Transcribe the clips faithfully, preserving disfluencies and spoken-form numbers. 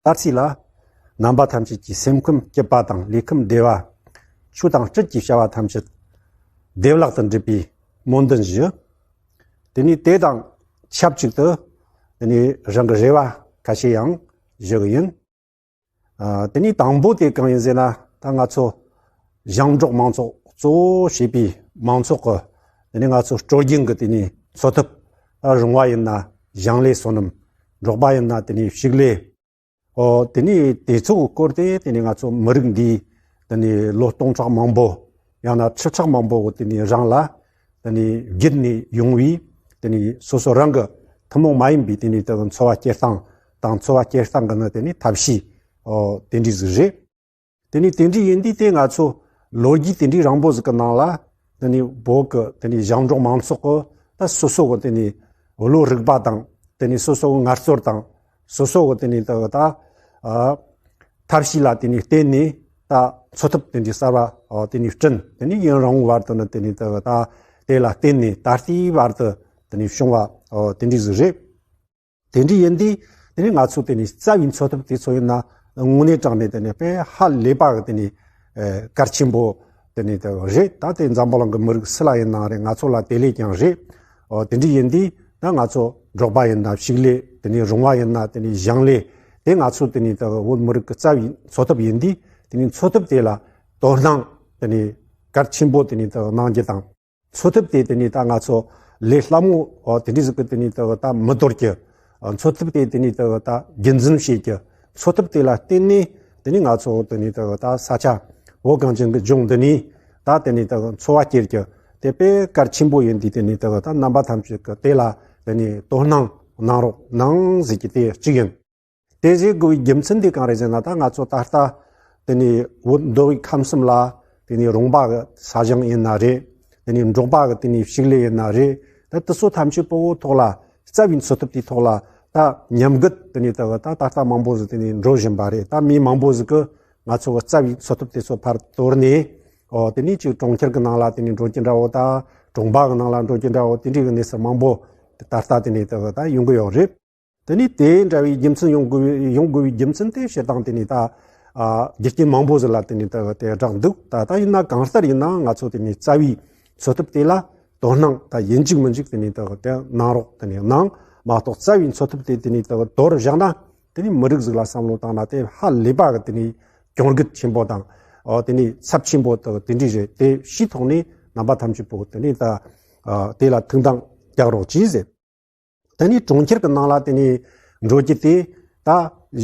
ད་ཚེས་ལ། རྣམ་པ་ཐམས་ཅད་ཀྱི་སེམས་ཁམས་སྐྱིད་པ་དང་ལུས་ཁམས་བདེ་བ། ཆོས་དང་སྤྱིར་གྱི་བྱ་བ་ཐམས་ཅད་བདེ་བླག་ཏུ་འགྲུབ་པའི་སྨོན་འདུན་ཞུ། དེ་ནས་དེ་དང་ཆབས་ཅིག་ཏུ། དེ་ནས་རང་གི་རེ་བ་ཁ་ཤས་ཡང་ཞུ་གི་ཡིན། ཨ། དེ་ནས་དང་པོ་དེ་གང་ཡིན་ཟེར་ན། ད་ང་ཚོ་ཞིང་འབྲོག་མང་ཚོགས་གཙོ་བོ་བྱས་པའི་མང་ཚོགས་ཀྱི། དེ་ནས་ང་ཚོ་སྲོལ་རྒྱུན་གྱི་དེ་ནས་འཚོ་ཐབས། ད་རོང་བ་ཡིན་ན་ཞིང་ལས་སོ་ནམ། འབྲོག་པ་ཡིན་ན་དེ་ནས་ཕྱུགས་ལས། ཨོ། དེ་ནས་དེ་ཚོ་གི་སྐོར་དེ། དེ་ནས་ང་ཚོ་མི་རིགས་འདིའི་དེ་ནས་ལོ་སྟོང་ཕྲག་མང་པོ། ཡང་ན་ཁྲི་ཕྲག་མང་པོ་གི་དེ་ནས་རིང་ལ་དེ་ནས་བརྒྱུད་ནས་ཡོང་བའི་དེ་ནས་སོ་སོ་རང་གི་ཐུན་མོང་མ་ཡིན་པའི་དེ་ནས་དེ་གི་འཚོ་བ་སྐྱེལ་སྟངས་དང་། འཚོ་བ་སྐྱེལ་སྟངས་གི་ནི་དེ་ནས་ཐབས་ཤེས། ཨོ། དེ་འདྲ་ཟིག་རེད། དེ་ནས་དེ་འདྲ་ཡིན་དུས་དེ་ང་ཚོ་ལོ་རྒྱུས་དེ་འདྲའི་རིང་པོ་ཟིག་གི་ནང་ལ། དེ་ནས་བོད་ཀྱི་དེ་ནས་ཞིང་འབྲོག་མང་ཚོགས་ཀྱི་ད་སོ་སོ་གི་དེ་ནས་བློ་རིག་པ་དང་། དེ་ནས་སོ་སོ་གི་ངལ་རྩོལ་དང་། སོ་སོ་གི་དེ་ནས་ད་ད། ཨ། ཐབས་ཤེས་ལ་དེ་ནས་བརྟེན་ནས་ད་འཚོ་ཐབས་དེ་འདྲའི་གསར་བ། ཨ། དེ་ནས་བསྐྲུན། དེ་ནས་ཡུན་རིང་བོའི་བར་དུ་ནི་དེ་ནས་ད་ད་དེ་ལ་བརྟེན་ནས་ད་ལྟའི་བར་དུ་དེ་ནས་བྱུང་བ། ཨ། དེ་འདྲ་ཟིག་རེད། དེ་འདྲ་ཡིན་དུས་དེ་ནས་ང་ཚོ་དེ་ནས་རྩ་བའི་འཚོ་ཐབས་དེ་ཚོ་ཡིན་ན། དངོས་གནས་དྲང་ནས་དེ་ནས་དཔེ་ཧ་ལས་པ་གི་དེ་ནས། ཨེ། གལ་ཆེན་པོ་དེ་ནས་དེ་རེད། ད་དེ་འཛམ་བུ་གླིང་གི་མི་རིགས་སུ་ལ་ཡིན་ནའང་རེད། ང་ཚོ་ལ་དེ་ལས་ཀྱང་རེད། ཨོ། དེ་འདྲ་ཡིན་དུས་ད་ང་ཚོ་འབྲོག་པ་ཡིན་ན་ཕྱུགས་ལས། དེ་ནས་རོང་བ་ཡིན་ན་དེ་ནས་ཞིང་ལས། དེ་ང་ཚོ་དེ་ནས་དེ་བོད་མི་རིགས་ཀྱི་རྩ་བའི་འཚོ་ཐབས་ཡིན་དུས། དེ་ནས་འཚོ་ཐབས་དེ་ལ་དོ་སྣང་དེ་ནས་གལ་ཆེན་པོ་དེ་ནས་དེ་གནང་རྒྱུ་དང་། འཚོ་ཐབས་དེ་དེ་ནས་ད་ང་ཚོ་ལས་སླ་མོ། ཨོ། དེ་འདྲ་ཟིག་གི་དེ་ནས་ད་ད་མི་དོར་གྱི། ཨ། འཚོ་ཐབས་དེ་དེ་ནས་ད་ད་རྒྱུན་འཛིན་བྱེད་ཀྱི། འཚོ་ཐབས་དེ་ལ་བརྟེན་ནས་དེ་ནས་ང་ཚོ་དེ་ནས་ད་ད་ས་ཆ་བོད་གངས་ཅན་གྱི་ལྗོངས་འདི་ནས་ད་དེ་ནས་ད་འཚོ་བ་སྐྱེལ་རྒྱུ་དེ་དཔེ་གལ་ཆེན་པོ་ཡིན་དུས། དེ་ནས་ད་ད་རྣམ་པ་ཐམས་ཅད་ཀྱིས་དེ་ལ་དེ་ནས་དོ་སྣང་གནང་རོགས་གནང་ཟེར་རྒྱུ་དེ་གཅིག་ཡིན། དེ་བྱེད་དགོས་པའི་རྒྱུ་མཚན་དེ་གང་རེད་ཟེར་ན། ད་ང་ཚོ་ད་ལྟ་དེ་ནས་བོད་མདོ་དབུས་ཁམས་གསུམ་ལ་དེ་ནས་རོང་པ་གི་ས་ཞིང་ཡིན་ན་རེད། དེ་ནས་འབྲོག་པ་གི་དེ་ནས་ཕྱུགས་ལས་ཡིན་ན་རེད། ད་དེ་ཚོ་ཐམས་ཅད་པོ་ཐོག་ལ། རྩ་བའི་འཚོ་ཐབས་དེའི་ཐོག་ལ་ད་ཉམས་རྒུད་དེ་ནས་ད་ད་ད་ལྟ་མང་པོ་ཟིག་དེ་ནས་འགྲོ་བཞིན་པ་རེད། ད་མི་མང་པོ་ཟིག་གིས་ང་ཚོ་གི་རྩ་བའི་འཚོ་ཐབས་དེ་ཚོ་ཕར་དོར་ནས། ཨོ། དེ་ནས་ཅིག་གྲོང་ཁྱེར་གི་ནང་ལ་དེ་ནས་འགྲོ་རྒྱུ་འདྲ་བོ། ད་གྲོང་པ་གི་ནང་ལ་འགྲོ་རྒྱུ་འདྲ་བོ། དེ་འདྲའི་གི་གནས་ཚུལ་མང་པོ་ད་ལྟ་དེ་ནས་ད་ད་ཡོང་གི་ཡོད་རེད། དེ་ནས་དེ་འདྲ་བའི་རྒྱུ་མཚན་ཡོང་དགོས་པའི། ཡོང་དགོས་པའི་རྒྱུ་མཚན་དེ་སྤྱིར་བཏང་དེ་ནས་ད། ཨ། རྒྱུ་རྐྱེན་མང་པོ་ཟིག་ལ་དེ་ནས་ད་དེ་བསྒྲགས་འདུག་ད་ད་ཡིན་ན་གང་ལྟར་ཡིན་ནའང་ང་ཚོ་དེ་ནས་རྩ་བའི་འཚོ་ཐབས་དེ་ལ་དོ་སྣང་ད་ཡིན་གཅིག་མིན་གཅིག་དེ་ནས་ད་དེ་གནང་རོགས་དེ་ནས་གནང་མ་གཏོགས། རྩ་བའི་འཚོ་ཐབས་དེ་དེ་ནས་ད་དོར་བཞག་ན། དེ་ནས་མི་རིགས་ཟིག་ལ་བསམ་བློ་བཏང་ན་དེ་ཧ་ལས་པ་གི་དེ་ནས་གྱོང་གུད་ཆེན་པོ་དང་། ཨོ། དེ་ནས་ཚབས་ཆེན་པོ་ད་དེ་འདྲ་རེད། དེ་ཤེས་ཐོག་ནས་རྣམ་པ་ཐམས་ཅད་པོ་དེ་ནས་ད། ཨ། དེ་ལ་ཐུགས་འདང་རྒྱག་རོགས་གྱིས་ཟེར། དེ་ནས་གྲོང་ཁྱེར་གྱི་ནང་ལ་དེ་ནས་འགྲོ་རྒྱུ་དེ། ད་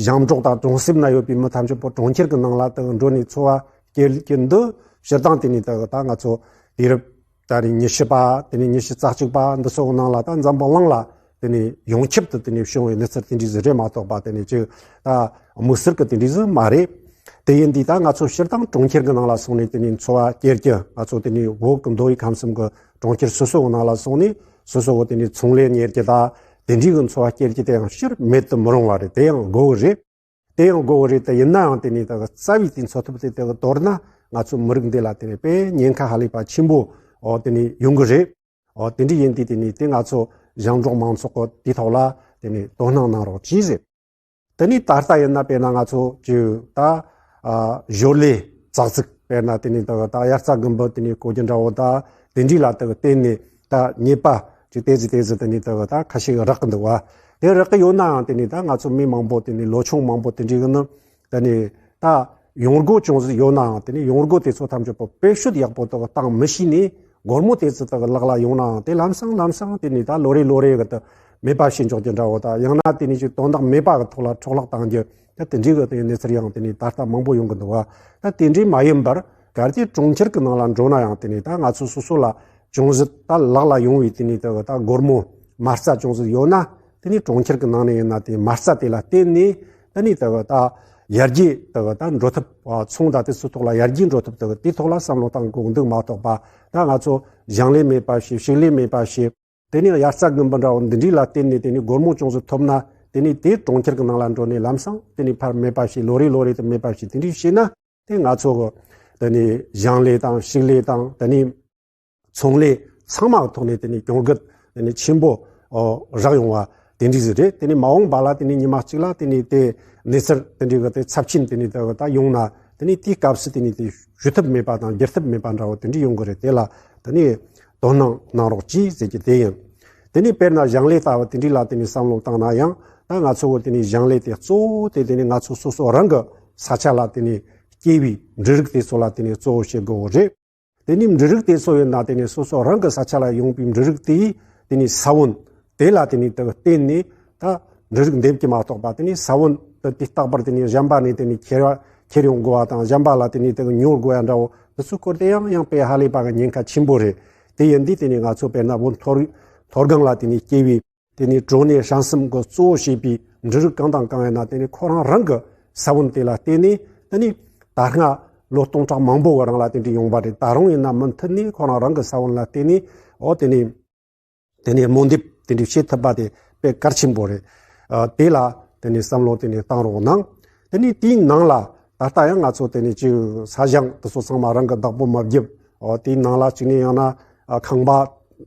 ཞིང་འབྲོག་དང་གྲོང་གསེབ་ན་ཡོད་པའི་མི་ཐམས་ཅད་པོ་གྲོང་ཁྱེར་གྱི་ནང་ལ་ད་འགྲོ་ནས་འཚོ་བ་སྐྱེལ་གྱི་འདུག་སྤྱིར་བཏང་དེ་ནས་ད་ད་ང་ཚོ་དུས་རབས་ད་རེས་ཉི་ཤུ་པ། དེ་ནས་ཉི་ཤུ་རྩ་གཅིག་པ་འདི་ཚོ་གི་ནང་ལ། ད་འཛམ་བུ་གླིང་ལ་དེ་ནས་ཡོངས་ཁྱབ་ཏུ་དེ་ནས་བྱུང་བའི་གནས་ཚུལ་དེ་འདྲ་ཟིག་རེད་མ་གཏོགས་པ། དེ་ནས་ཅིག་ད་དམིགས་བསལ་གྱི་དེ་འདྲ་ཟིག་མ་རེད། དེ་ཡིན་དུས་ད་ང་ཚོ་སྤྱིར་བཏང་གྲོང་ཁྱེར་གྱི་ནང་ལ་སོང་ནས་དེ་ནས་འཚོ་བ་སྐྱེལ་རྒྱུ། ང་ཚོ་དེ་ནས་བོད་ཀྱི་མདོ་དབུས་ཁམས་གསུམ་གྱི་གྲོང་ཁྱེར་སོ་སོ་གི་ནང་ལ་སོང་ནས་སོ་སོ་གི་དེ་ནས་ཚོང་ལས་གཉེར་རྒྱུ་དང་དེ་འདྲའི་གི་འཚོ་བ་སྐྱེལ་རྒྱུ་དེ་ཡང་སྤྱིར་མེད་དུ་མི་རུང་བ་རེད། དེ་ཡང་དགོས་གི་རེད། དེ་ཡང་དགོས་གི་རེད། དེ་ཡིན་ནའང་དེ་ནས་ད་རྩ་བའི་དེ་འཚོ་ཐབས་དེ་དེ་གི་དོར་ན་ང་ཚོ་མི་རིགས་འདི་ལ་དེ་ནས་དཔེ་ཉེན་ཁ་ཧ་ལས་པ་ཆེན་པོ། ཨོ། དེ་ནས་ཡོང་གི་རེད། ཨོ། དེ་འདྲ་ཡིན་དུས་དེ་ནས་དེ་ང་ཚོ་ཞིང་འབྲོག་མང་ཚོགས་གི་དེའི་ཐོག་ལ་དེ་ནས་དོ་སྣང་གནང་རོགས་གྱིས་ཟེར། དེ་ནས་ད་ལྟ་ཡིན་ན་དཔེར་ན་ང་ཚོ་ཅིག་ད། ཨ། ཞོར་ལས་ཙག་ཙིག་དཔེར་ན་དེ་ནས་ད་ད་དབྱར་རྩྭ་དགུན་འབུ་དེ་ནས་བརྐོ་རྒྱུ་འདྲ་བོ། ད་དེ་འདྲ་ལ་ད་བརྟེན་ནས་ད་ཉེས་པ་ཅིག་ཏོག་ཙམ་ཏོག་ཙམ་དེ་ནས་ད་ད་ཁ་ཤས་རག་གི་འདུག་བ། དེ་རག་གི་ཡོད་ནའང་དེ་ནས་ད་ང་ཚོ་མི་མང་པོ་དེ་ནས་ལོ་ཆུང་མང་པོ་དེ་འདྲ་གི་ནི། དེ་ནས་ད་ཡོང་སྒོ་ཅུང་ཟད་ཡོད་ནའང་དེ་ནས་ཡོང་སྒོ་དེ་ཚོ་ཐམས་ཅད་པོ་བེད་སྤྱོད་ཡག་པོ་ད་བཏང་མི་ཤེས་ནས། སྒོར་མོ་དེ་ཚོ་ད་ལག་ལ་ཡོང་ནའང་དེ་ལམ་སང་ལམ་སང་དེ་ནས་ད་ལོ་རེ་ལོ་རེ་གི་ད་མེད་པ་བྱེད་འཇོག་རྒྱུ་འདྲ་བོ། ད་ཡང་ན་དེ་ནས་ཅིག་དོན་དག་མེད་པ་གི་ཐོག་ལ་འཕྲོ་བརླག་བཏང་རྒྱུ། ད་དེ་འདྲའི་གི་དེ་གནས་ཚུལ་ཡང་དེ་ནས་ད་ལྟ་མང་པོ་ཡོང་གི་འདུག་བ། ད་དེ་འདྲའི་མ་ཡིན་པར། གལ་ཏེ་གྲོང་ཁྱེར་གི་ནང་ལ་འགྲོ་ན་ཡང་དེ་ནས་ད་ང་ཚོ་སོ་སོ་ལ་ཅུང་ཟད་ད་ལག་ལ་ཡོང་བའི་དེ་ནས་ད་ད་སྒོར་མོ་མ་རྩ་ཅུང་ཟད་ཡོད་ན། དེ་ནས་གྲོང་ཁྱེར་གི་ནང་ནས་ཡིན་ན་དེ་མ་རྩ་དེ་ལ་བརྟེན་ནས། དེ་ནས་ད་ད་ཡར་རྒྱས་ད་ད་འགྲོ་ཐབས། ཚོང་དང་དེ་ཚོའི་ཐོག་ལ་ཡར་རྒྱས་འགྲོ་ཐབས་ད་དེའི་ཐོག་ལ་བསམ་བློ་བཏང་དགོས་འདུག་མ་གཏོགས་པ། ད་ང་ཚོ་ཞིང་ལས་མེད་པ་བྱས། ཕྱུགས་ལས་མེད་པ་བྱས། དེ་ནས་དབྱར་རྩྭ་དགུན་འབུ་འདྲ་བོ་འདི་འདྲ་ལ་བརྟེན་ནས་དེ་ནས་སྒོར་མོ་ཅུང་ཟད་ཐོབ་ན། དེ་ནས་དེ་གྲོང་ཁྱེར་གི་ནང་ལ་འགྲོ་ནས་ལམ་སང་དེ་ནས་ཕར་མེད་པ་བྱས། ལོ་རེ་ལོ་རེ་དུ་མེད་པ་བྱས། དེ་འདྲ་བྱས་ན་དེ་ང་ཚོ་གི་དེ་ནས་ཞིང་ལས་དང་ཕྱུགས་ལས་དང་དེ་ནས་ཚོང་ལས་ཚང་མ་གི་ཐོག་ནས་དེ་ནས་གྱོང་གུད་དེ་ནས་ཆེན་པོ་རག་ཡོང་བ། དེ་འདྲ་ཟིག་རེད། དེ་ནས་མ་འོངས་པ་ལ་དེ་ནས་ཉི་མ་གཅིག་ལ་དེ་ནས་དེ་གནས་ཚུལ་དེ་འདྲའི་གི་དེ་ཚབས་ཆེན་དེ་ནས་དེ་གི་ད་ཡོང་ན། དེ་ནས་དེའི་སྐབས་སུ་དེ་ནས་དེ་ཞུ་ཐབས་མེད་པ་དང་བསྒྱུར་ཐབས་མེད་པ་འདྲ་བོ་དེ་འདྲ་ཡོང་གི་རེད། དེ་ལ་དེ་ནས་དོ་སྣང་གནང་རོགས་གྱིས་ཟེར་གྱི་དེ་ཡིན། དེ་ནས་དཔེར་ན་ཞིང་ལས་ལྟ་བུ་དེ་འདྲའི་ལ་དེ་ནས་བསམ་བློ་བཏང་ན་ཡང་། ད་ང་ཚོ་གི་དེ་ནས་ཞིང་ལས་དེ་གཙོ་བོ་དེ་དེ་ནས་ང་ཚོ་སོ་སོ་རང་གི་ས་ཆ་ལ་དེ་ནས་སྐྱེ་བའི་འབྲུ་རིགས་དེ་ཚོ་ལ་དེ་ནས་གཙོ་བོ་བྱེད་དགོས་རེད། དེ་ནས་འབྲུ་རིགས་དེ་ཚོ་ཡིན་ན་དེ་ནས་སོ་སོ་རང་གི་ས་ཆ་ལ་ཡོང་པའི་འབྲུ་རིགས་དེའི་དེ་ནས་ས་བོན་དེ་ལ་དེ་ནས་དེ་བརྟེན་ནས་ད་འབྲུ་རིགས་འདེབས་ཀྱི་མ་གཏོགས་པ། དེ་ནས་ས་བོན་དེ་དེ་རྟག་པར་དེ་ནས་གཞན་པ་ནས་དེ་ནས་ཁྱེར་བ་ཁྱེར་ཡོང་དགོས་པ་དང་། གཞན་པ་ལ་དེ་ནས་དེ་ཉོ་དགོས་ཡ་འདྲ་བོ་དེ་ཚོའི་སྐོར་དེ་ཡང་ཡང་དཔེ་ཧ་ལས་པ་གི་ཉེན་ཁ་ཆེན་པོ་རེད། དེ་ཡིན་དུས་དེ་ནས་ང་ཚོ་དཔེར་ན་བོད་མཐོ་རིགས་མཐོ་སྒང་ལ་དེ་ནས་སྐྱེ་བའི་དེ་ནས་གྲོ་ནས་ཧྲང་གསུམ་གི་གཙོ་བོ་བྱས་པའི་འབྲུ་རིགས་གང་དང་གང་ཡིན་ན། དེ་ནས་ཁོ་རང་རང་གི་ས་བོན་དེ་ལ་བརྟེན་ནས། དེ་ནས་ད་སྔ་ལོ་སྟོང་ཕྲག་མང་པོ་གི་རིང་ལ་དེ་འདྲ་ཡོང་བ་རེད། ད་རུང་ཡིན་ན་མུ་མཐུད་ནས་ཁོ་རང་རང་གི་ས་བོན་ལ་བརྟེན་ནས། འོ་དེ་ནས་དེ་ནས་རྨོ་འདེབས་དེ་འདྲ་བྱེད་ཐུབ་པ་དེ་དཔེ་གལ་ཆེན་པོ་རེད། ཨ། དེ་ལ་དེ་ནས་བསམ་བློ་དེ་ནས་བཏང་རོགས་གནང་། དེ་ནས་དེའི་ནང་ལ་ད་ལྟ་ཡང་ང་ཚོ་དེ་ནས་ཅིག་ས་ཞིང་དེ་ཚོ་ཚང་མ་རང་གི་བདག་པོ་མ་བརྒྱབ། འོ་དེའི་ནང་ལ་གཅིག་ནས་ཡང་ན་ཨ་ཁང་པ་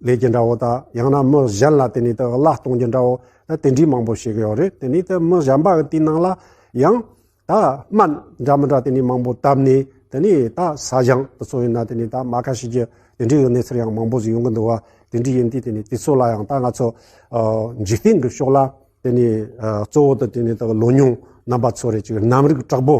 ལས་ཀྱི་འདྲ་བོ་དང་། ཡང་ན་མི་གཞན་ལ་དེ་ནས་དེ་གླ་གཏོང་རྒྱུ་འདྲ་བོ་ད་དེ་འདྲའི་མང་པོ་ཞིག་ཡོད་རེད། དེ་ནས་དེ་མི་གཞན་པ་གི་དེའི་ནང་ལ་ཡང་ད་སྨན་འདྲ་མི་འདྲ་དེ་ནས་མང་པོ་བཏབ་ནས། དེ་ནས་ད་ས་ཞིང་དེ་ཚོ་ཡིན་ན་དེ་ནས་ད་རྨ་ཁ་བྱེད་རྒྱུ་དེ་འདྲའི་གི་གནས་ཚུལ་ཡང་མང་པོ་ཞིག་ཡོང་གི་འདུག་བ། དེ་འདྲ་ཡིན་དུས་དེ་ནས་དེ་ཚོ་ལ་ཡང་ད་ང་ཚོ་ཨ་འཇིག་རྟེན་གྱི་ཕྱོགས་ལ་དེ་ནས་ཨ་གཙོ་བོ་དེ་དེ་ནས་ད་ལོ་ཉུང་རྣམ་པ་ཚོ་རེད། ཅིག་གནམ་རིག་དྲག་པོ།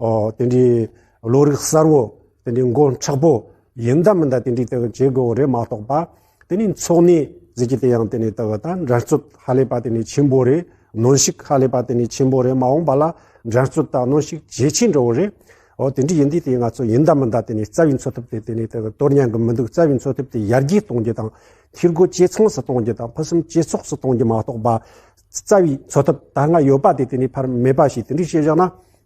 ཨོ་དེ་འདྲའི་ལོ་རིགས་གསར་བོ། དེ་འདྲའི་མགོ་མཁྲེགས་པོ་ཡིན་ད་མིན་ད་དེ་འདྲའི་དེ་བྱེད་དགོས་རེད་མ་གཏོགས་པ། དེ་ནས་འཚོ་གནས་ཟེར་གྱི་དེ་ཡང་དེ་ནས་དེ་ད་འགྲན་རྩོད་ཧ་ལས་པ་དེ་ནས་ཆེན་པོ་རེད། གནོན་ཤུགས་ཧ་ལས་པ་དེ་ནས་ཆེན་པོ་རེད། མ་འོངས་པ་ལ་འགྲན་རྩོད་དང་གནོན་ཤུགས་ཇེ་ཆེན་འགྲོ་གི་རེད། ཨོ་དེ་འདྲ་ཡིན་དུས་དེ་ང་ཚོ་ཡིན་ད་མིན་ད་དེ་ནས་རྩ་བའི་འཚོ་ཐབས་དེ་དེ་ནས་དེ་དོར་ཉན་གི་མི་འདུག་རྩ་བའི་འཚོ་ཐབས་དེ་ཡར་རྒྱས་གཏོང་རྒྱུ་དང་། འཐུས་སྒོ་ཇེ་ཚང་སུ་གཏོང་རྒྱུ་དང་། ཕུན་སུམ་ཇེ་ཚོགས་སུ་གཏོང་རྒྱུ་མ་གཏོགས་པ། རྩ་བའི་འཚོ་ཐབས་ད་སྔ་ཡོད་པ་དེ་དེ་ནས་ཕར་མེད་པ་ཞིག་དེ་འདྲ་བྱས་བཞག་ན།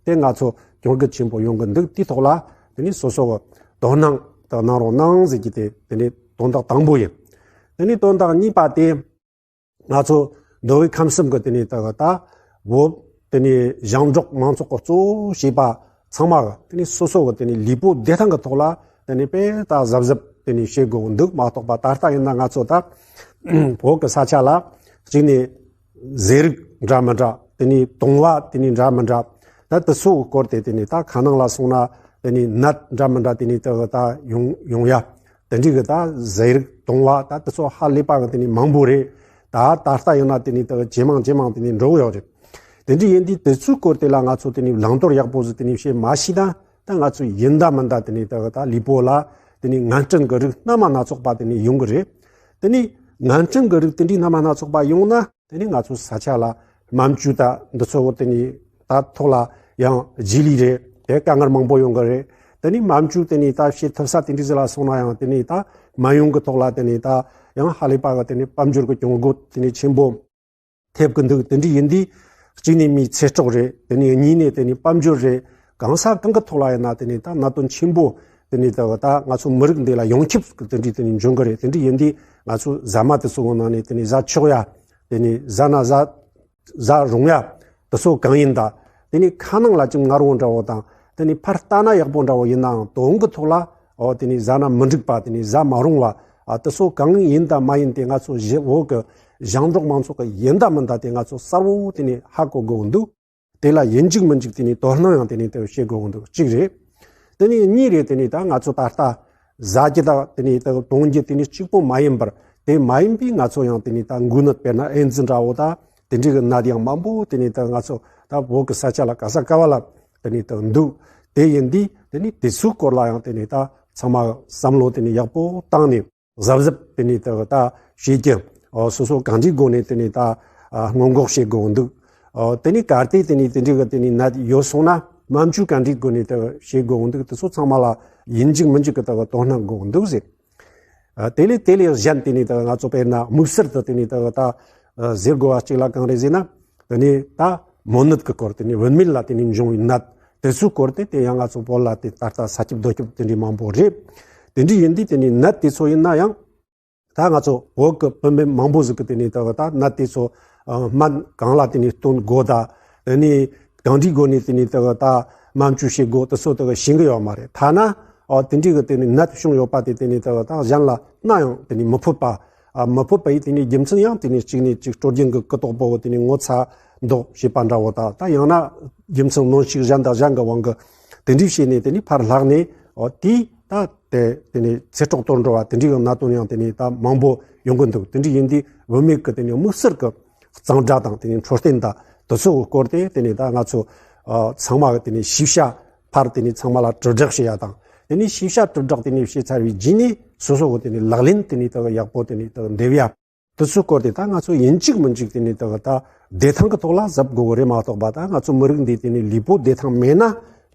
དེ་ང་ཚོ་གྱོང་གུད་ཆེན་པོ་ཡོང་གི་འདུག་དེའི་ཐོག་ལ་དེ་ནས་སོ་སོ་གི་དོ་སྣང་དང་གནང་རོགས་གནང་ཟེར་གྱི་དེ་དེ་ནས་དོན་དག་དང་པོ་ཡིན། དེ་ནས་དོན་དག་གཉིས་པ་དེ། ང་ཚོ་མདོ་དབུས་ཁམས་གསུམ་གྱི་དེ་ནས་དེ་གི་ད་བོད་དེ་ནས་ཞིང་འབྲོག་མང་ཚོགས་ཀྱི་གཙོ་བོ་བྱས་པ་ཚང་མ་གི་དེ་ནས་སོ་སོ་གི་དེ་ནས་ལུས་པོ་བདེ་ཐང་གི་ཐོག་ལ་དེ་ནས་དཔེ་ད་གཟབ་གཟབ་དེ་ནས་བྱེད་དགོས་འདུག་མ་གཏོགས་པ། ད་ལྟ་ཡིན་ན་ང་ཚོ་ད་བོད་ཀྱི་ས་ཆ་ལ་གཅིག་ནས་ཟས་རིགས་འདྲ་མི་འདྲ། དེ་ནས་བཏུང་བ་དེ་ནས་འདྲ་མི་འདྲ། ད་དེ་ཚོའི་སྐོར་དེ་དེ་ནས་ད་ཁ་ནང་ལ་སོང་ན་དེ་ནས་ནད་འདྲ་མི་འདྲ་དེ་ནས་དེ་གི་ད་ཡོང་ཡོང་ཡ། དེ་འདྲའི་གི་ད་ཟས་རིགས་བཏུང་བ་ད་དེ་ཚོ་ཧ་ལས་པ་གི་དེ་ནས་མང་པོ་རེད། ད་ད་ལྟ་ཡིན་ན་དེ་ནས་ད་ཇེ་མང་ཇེ་མང་དེ་ནས་འགྲོ་གི་ཡོད་རེད། དེ་འདྲ་ཡིན་དུས་དེ་ཚོའི་སྐོར་དེ་ལ་ང་ཚོ་དེ་ནས་བླང་དོར་ཡག་པོ་ཟིག་དེ་ནས་བྱེད་མ་ཤེས་ན། ད་ང་ཚོ་ཡིན་ད་མིན་ད་དེ་ནས་ད་ད་ལུས་པོ་ལ་དེ་ནས་ངན་སྐྲན་གི་རིགས་སྣ་མ་སྣ་ཚོགས་པ་དེ་ནས་ཡོང་གི་རེད། དེ་ནས་ངན་སྐྲན་གི་རིགས་དེ་འདྲའི་སྣ་མ་སྣ་ཚོགས་པ་ཡོང་ན། དེ་ནས་ང་ཚོ་ས་ཆ་ལ་རྨ་མཆུ་ད་འདི་ཚོ་བོ་དེ་ནས་ད་ཐོག་ལ་ཡང་རྗེས་ལུས་རེད། དེ་དཀའ་ངལ་མང་པོ་ཡོང་གི་རེད། དེ་ནས་རྨ་མཆུ་དེ་ནས་ད་བྱེད་ཐུབ་ས་དེ་འདྲ་ཟིག་ལ་སོང་ན་ཡང་། དེ་ནས་ད་རྨ་ཡུམ་གི་ཐོག་ལ་དེ་ནས་ད་ཡང་ཧ་ལས་པ་གི་དེ་ནས་དཔལ་འབྱོར་གི་གྱོང་གུད་དེ་ནས་ཆེན་པོ་ཐེབས་གི་འདུག་དེ་འདྲ་ཡིན་དུས་གཅིག་ནས་མིའི་ཚེ་སྲོག་རེད། དེ་ནས་གཉིས་ནས་དེ་ནས་དཔལ་འབྱོར་རེད། གང་ས་གང་གི་ཐོག་ལ་ཡིན་ན་དེ་ནས་ད་གནད་དོན་ཆེན་པོ་དེ་ནས་ད་ད་ང་ཚོ་མི་རིགས་འདི་ལ་ཡོངས་ཁྱབ་གི་དེ་འདྲ་དེ་ནས་འབྱུང་གི་རེད། དེ་འདྲ་ཡིན་དུས་ང་ཚོ་ཟ་མ་དེ་ཚོ་གི་ནང་ནས་དེ་ནས་ཟ་ཆོག་ཡ། དེ་ནས་ཟ་ན་ཟ་ཟ་རུང་ཡ་དེ་ཚོ་གང་ཡིན་ད། དེ་ནས་ཁ་ནང་ལ་ཅིག་མངར་བོ་འདྲ་བོ་དང་། དེ་ནས་ཕར་ལྟ་ན་ཡག་པོ་འདྲ་བོ་ཡིན་ནའང་དོན་གི་ཐོག་ལ་འོ་དེ་ནས་ཟ་ན་མི་འགྲིག་པ། དེ་ནས་ཟ་མ་རུང་བ། ཨ་དེ་ཚོ་གང་ཡིན་ད་མ་ཡིན་དེ་ང་ཚོ་བཞི་བོད་གི་ཞིང་འབྲོག་མང་ཚོགས་གི་ཡིན་ད་མིན་ད་དེ་ང་ཚོ་གསལ་བོ་དེ་ནས་ཧ་གོ་དགོས་འདུག་དེ་ལ་ཡིན་གཅིག་མིན་གཅིག་དེ་ནས་དོ་སྣང་ཡང་དེ་ནས་དེ་བྱེད་དགོས་འདུག་གཅིག་རེད། དེ་ནས་གཉིས་རེད། དེ་ནས་ད་ང་ཚོ་ད་ལྟ་ཟ་རྒྱུ་དང་དེ་ནས་ད་གཏོང་རྒྱུ་དེ་ནས་གཅིག་པོ་མ་ཡིན་པར། དེ་མ་ཡིན་པའི་ང་ཚོ་ཡང་དེ་ནས་ད་འགོས་ནད་དཔེར་ན་ཨེ་ཛི་འདྲ་བོ་ད་དེ་འདྲའི་གི་ནད་ཡང་མང་པོ་དེ་ནས་ད་ང་ཚོ་ད་བོད་གི་ས་ཆ་ལ་ག་ས་ག་བ་ལ་དེ་ནས་ད་འདུག་དེ་ཡིན་དུས་དེ་ནས་དེ་ཚོའི་སྐོར་ལ་ཡང་དེ་ནས་ད་ཚང་མ་བསམ་བློ་དེ་ནས་ཡག་པོ་བཏང་ནས། གཟབ་གཟབ་དེ་ནས་ད་ད་བྱེད་ཀྱི། ཨོ་སོ་སོ་གང་འདྲའི་སྒོ་ནས་དེ་ནས་ད་ཨ་སྔོན་འགོག་བྱེད་དགོས་འདུག་ཨོ་དེ་ནས་གལ་ཏེ་དེ་ནས་དེ་འདྲའི་གི་དེ་ནས་ནད་ཡོད་སོང་ན། རྨ་མཆུ་གང་འདྲའི་སྒོ་ནས་ད་བྱེད་དགོས་འདུག་དེ་ཚོ་ཚང་མ་ལ་ཡིན་གཅིག་མིན་གཅིག་གི་ད་དོ་སྣང་དགོས་འདུག་ཟེར། ཨ་དེ་ལས་དེ་ལས་གཞན་དེ་ནས་ད་ང་ཚོ་དཔེར་ན་དམིགས་བསལ་དུ་དེ་ནས་ད་ད་ཨ་ཟེར་དགོས་པ་གཅིག་ལ་གང་རེད་ཟེར་ན། དེ་ནས་ད་མོ་ནད་ཀྱི་སྐོར། དེ་ནས་བུད་མེད་ལ་དེ་ནས་འབྱུང་བའི་ནད་དེ་ཚོའི་སྐོར་དེ། དེ་ཡང་ང་ཚོ་བོད་ལ་དེ་ད་ལྟ་ས་ཁྱབ་རྡོ་ཁྱབ་དེ་འདྲའི་མང་པོ་རེད། དེ་འདྲའི་ཡིན་དུས་དེ་ནས་ནད་དེ་ཚོ་ཡིན་ན་ཡང་། ད་ང་ཚོ་བོད་ཀྱི་བུད་མེད་མང་པོ་ཟིག་གིས་དེ་ནས་ད་ད་ནད་དེ་ཚོ་ཨ་སྨན་གང་ལ་དེ་ནས་བཏོན་དགོས་ད། དེ་ནས་གང་འདྲའི་སྒོ་ནས་དེ་ནས་ད་ད་སྨན་བཅོས་བྱེད་དགོས་དེ་ཚོ་ད་ཤེས་ཀྱི་ཡོད་མ་རེད། ཐ་ན་ཨ་དེ་འདྲའི་གི་དེ་ནས་ནད་བྱུང་ཡོད་པ་དེ་དེ་ནས་ད་ད་གཞན་ལ་ན་ཡང་དེ་ནས་མི་ཕོད་པ། ཨ་མི་ཕོད་པ་ཡི་དེ་ནས་རྒྱུ་མཚན་ཡང་དེ་ནས་གཅིག་ནས་གཅིག་སྲོལ་རྒྱུན་གྱི་ཀུ་དོག་པོ་དེ་ནས་ངོ་ཚ་མདོག་བྱེད་པ་འདྲ་བོ་དང་། ད་ཡང་ན་རྒྱུ་མཚན་གནོན་ཤུགས་གཞན་དང་གཞན་གྱི་དབང་གིས་དེ་འདྲའི་བྱས་ནས་དེ་ནས་ཕར་ལྷག་ནས། འོ་དེས་ད་དེ་དེ་ནས་ཚེ་སྲོག་གཏོར་འགྲོ་བ་དེ་འདྲའི་གི་གནད་དོན་ཡང་དེ་ནས་ད་མང་པོ་ཡོང་གི་འདུག་དེ་འདྲ་ཡིན་དུས་བུད་མེད་ཀྱི་དེ་ནས་དམིགས་བསལ་གྱི་གཙང་སྦྲ་དང་དེ་ནས་འཕྲོད་བསྟེན་དང་དེ་ཚོའི་སྐོར་དེ་དེ་ནས་ད་ང་ཚོ་ཨ་ཚང་མ་གི་དེ་ནས་ཤེས་བྱ་ཕར་དེ་ནས་ཚང་མ་ལ་དྲིལ་བསྒྲགས་བྱེད་ཡ་དང་། དེ་ནས་ཤེས་བྱ་དྲིལ་བསྒྲགས་དེ་ནས་བྱས་ཚར་བའི་རྗེས་ནས་སོ་སོ་གི་དེ་ནས་ལག་ལེན་དེ་ནས་ད་ཡག་པོ་དེ་ནས་ད་འདེབས་ཡ། དེ་ཚོའི་སྐོར་དེ་ད་ང་ཚོ་ཡིན་གཅིག་མིན་གཅིག་དེ་ནས་ད་ད་བདེ་ཐང་གི་ཐོག་ལ་གཟབ་དགོས་གི་རེད་མ་གཏོགས་པ། ད་ང་ཚོ་མི་རིགས་འདི་དེ་ནས་ལུས་པོ་བདེ་ཐང་མེད་ན་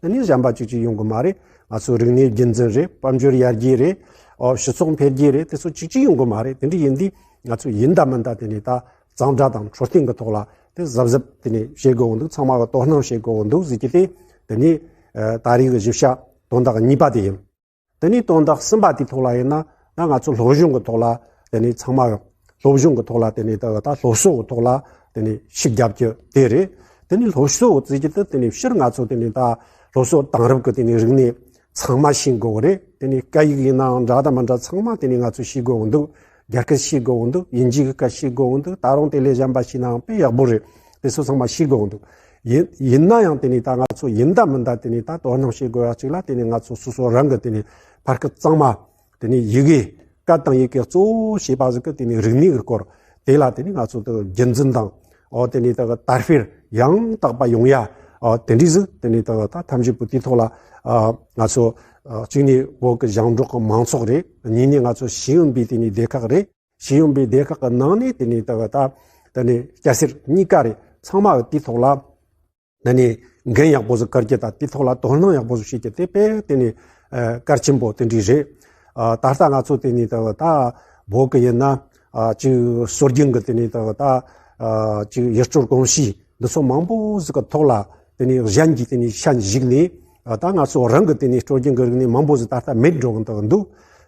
དེ་ནས་གཞན་པ་གཅིག་གཅིག་ཡོང་གི་མ་རེད། ང་ཚོ་རིག་གནས་རྒྱུན་འཛིན་རེད། དཔལ་འབྱོར་ཡར་རྒྱས་རེད། ཨོ་སྤྱི་ཚོགས་འཕེལ་རྒྱས་རེད། དེ་ཚོ་གཅིག་གཅིག་ཡོང་གི་མ་རེད། དེ་འདྲ་ཡིན་དུས་ང་ཚོ་ཡིན་ད་མིན་ད་དེ་ནས་ད་གཙང་སྦྲ་དང་འཕྲོད་བསྟེན་གི་ཐོག་ལ་དེ་གཟབ་གཟབ་དེ་ནས་བྱེད་དགོས་འདུག་ཚང་མ་གི་དོ་སྣང་བྱེད་དགོས་འདུག་ཟེར་གྱི་དེ་དེ་ནས་ཨ་ད་རེས་གི་གཞི་བྱ་དོན་དག་གཉིས་པ་དེ་ཡིན། དེ་ནས་དོན་དག་གསུམ་པ་དེའི་ཐོག་ལ་ཡིན་ན། ད་ང་ཚོ་སློབ་སྦྱོང་གི་ཐོག་ལ་དེ་ནས་ཚང་མ་སློབ་སྦྱོང་གི་ཐོག་ལ་དེ་ནས་ད་ད་སློབ་གསོ་གི་ཐོག་ལ་དེ་ནས་ཤུགས་རྒྱབ་རྒྱུ་དེ་རེད། དེ་ནས་སློབ་གསོ་བརྩི་རྒྱུ་དེ་དེ་ནས་སྤྱིར་ང་ཚོ་དེ་ནས་ད་སློབ་གསོ་དེང་རབས་ཀྱི་དེ་ནས་རིག་གནས་ཚང་མ་ཤེས་དགོས་གི་རེད། དེ་ནས་སྐད་ཡིག་ཡིན་ནའང་འདྲ་དང་མི་འདྲ་ཚང་མ་དེ་ནས་ང་ཚོ་ཤེས་དགོས་གི་འདུག་རྒྱ་སྐད་ཤེས་དགོས་གི་འདུག་དབྱིན་ཇི་གི་སྐད་ཤེས་དགོས་གི་འདུག་ད་རུང་དེ་ལས་གཞན་པ་ཤེས་ནའང་དཔེ་ཡག་པོ་རེད། དེ་ཚོ་ཚང་མ་ཤེས་དགོས་འདུག་ཡིན་ཡིན་ན་ཡང་དེ་ནས་ད་ང་ཚོ་ཡིན་ད་མིན་ད་དེ་ནས་ད་དོ་སྣང་བྱེད་དགོས་ཡ་གཅིག་ལ། དེ་ནས་ང་ཚོ་སོ་སོ་རང་གི་དེ་ནས་ཕ་སྐད་གཙང་མ། དེ་ནས་ཡི་གེ་སྐད་དང་ཡི་གེ་གཙོ་བོ་བྱེད་པ་ཟིག་གི་དེ་ནས་རིག་གནས་ཀྱི་སྐོར་དེ་ལ་དེ་ནས་ང་ཚོ་ད་རྒྱུན་འཛིན་དང་། ཨོ་དེ་ནས་ད་དར་སྤེལ་ཡང་དག་པ་ཡོང་ཡ། ཨོ་དེ་འདྲའི་ཟིག་དེ་ནས་ད་ད་ཐམས་ཅད་པོ་དེའི་ཐོག་ལ་ཨ་ང་ཚོ་ཨ་གཅིག་ནས་བོད་ཀྱི་ཞིང་འབྲོག་གི་མང་ཚོགས་རེད། གཉིས་ནས་ང་ཚོ་ཤེས་ཡོན་པའི་དེ་ནས་སྡེ་ཁག་རེད། ཤེས་ཡོན་པའི་སྡེ་ཁག་གི་ནང་ནས་དེ་ནས་ད་ད་དེ་ནས་སྐྱ་སེར་གཉིས་ཀ་རེད། ཚང་མ་གི་དེའི་ཐོག་ལ་དེ་ནས་འགན་ཡག་པོ་ཟིག་འཁུར་རྒྱུ་དང་དེའི་ཐོག་ལ་དོ་སྣང་ཡག་པོ་ཟིག་བྱེད་རྒྱུ་དེ་དཔེ་དེ་ནས་ཨ་གལ་ཆེན་པོ་དེ་འདྲ་རེད། ཨ་ད་ལྟ་ང་ཚོ་དེ་ནས་ད་ད་བོད་གི་ཡིན་ན་ཨ་ཅིག་སྲོལ་རྒྱུན་གི་དེ་ནས་ད་ད་ཨ་ཅིག་ཡུལ་སྲོལ་གོམས་གཤིས་འདི་ཚོ་མང་པོ་ཟིག་གི་ཐོག་ལ་དེ་ནས་གཞན་གྱིས་དེ་ནས་ཤན་ཞུགས་ནས། ཨ་ད་ང་ཚོ་རང་གི་དེ་ནས་སྲོལ་རྒྱུན་གྱི་རིག་གནས་མང་པོ་ཟིག་ད་ལྟ་མེད་འགྲོ་གི་འདུག་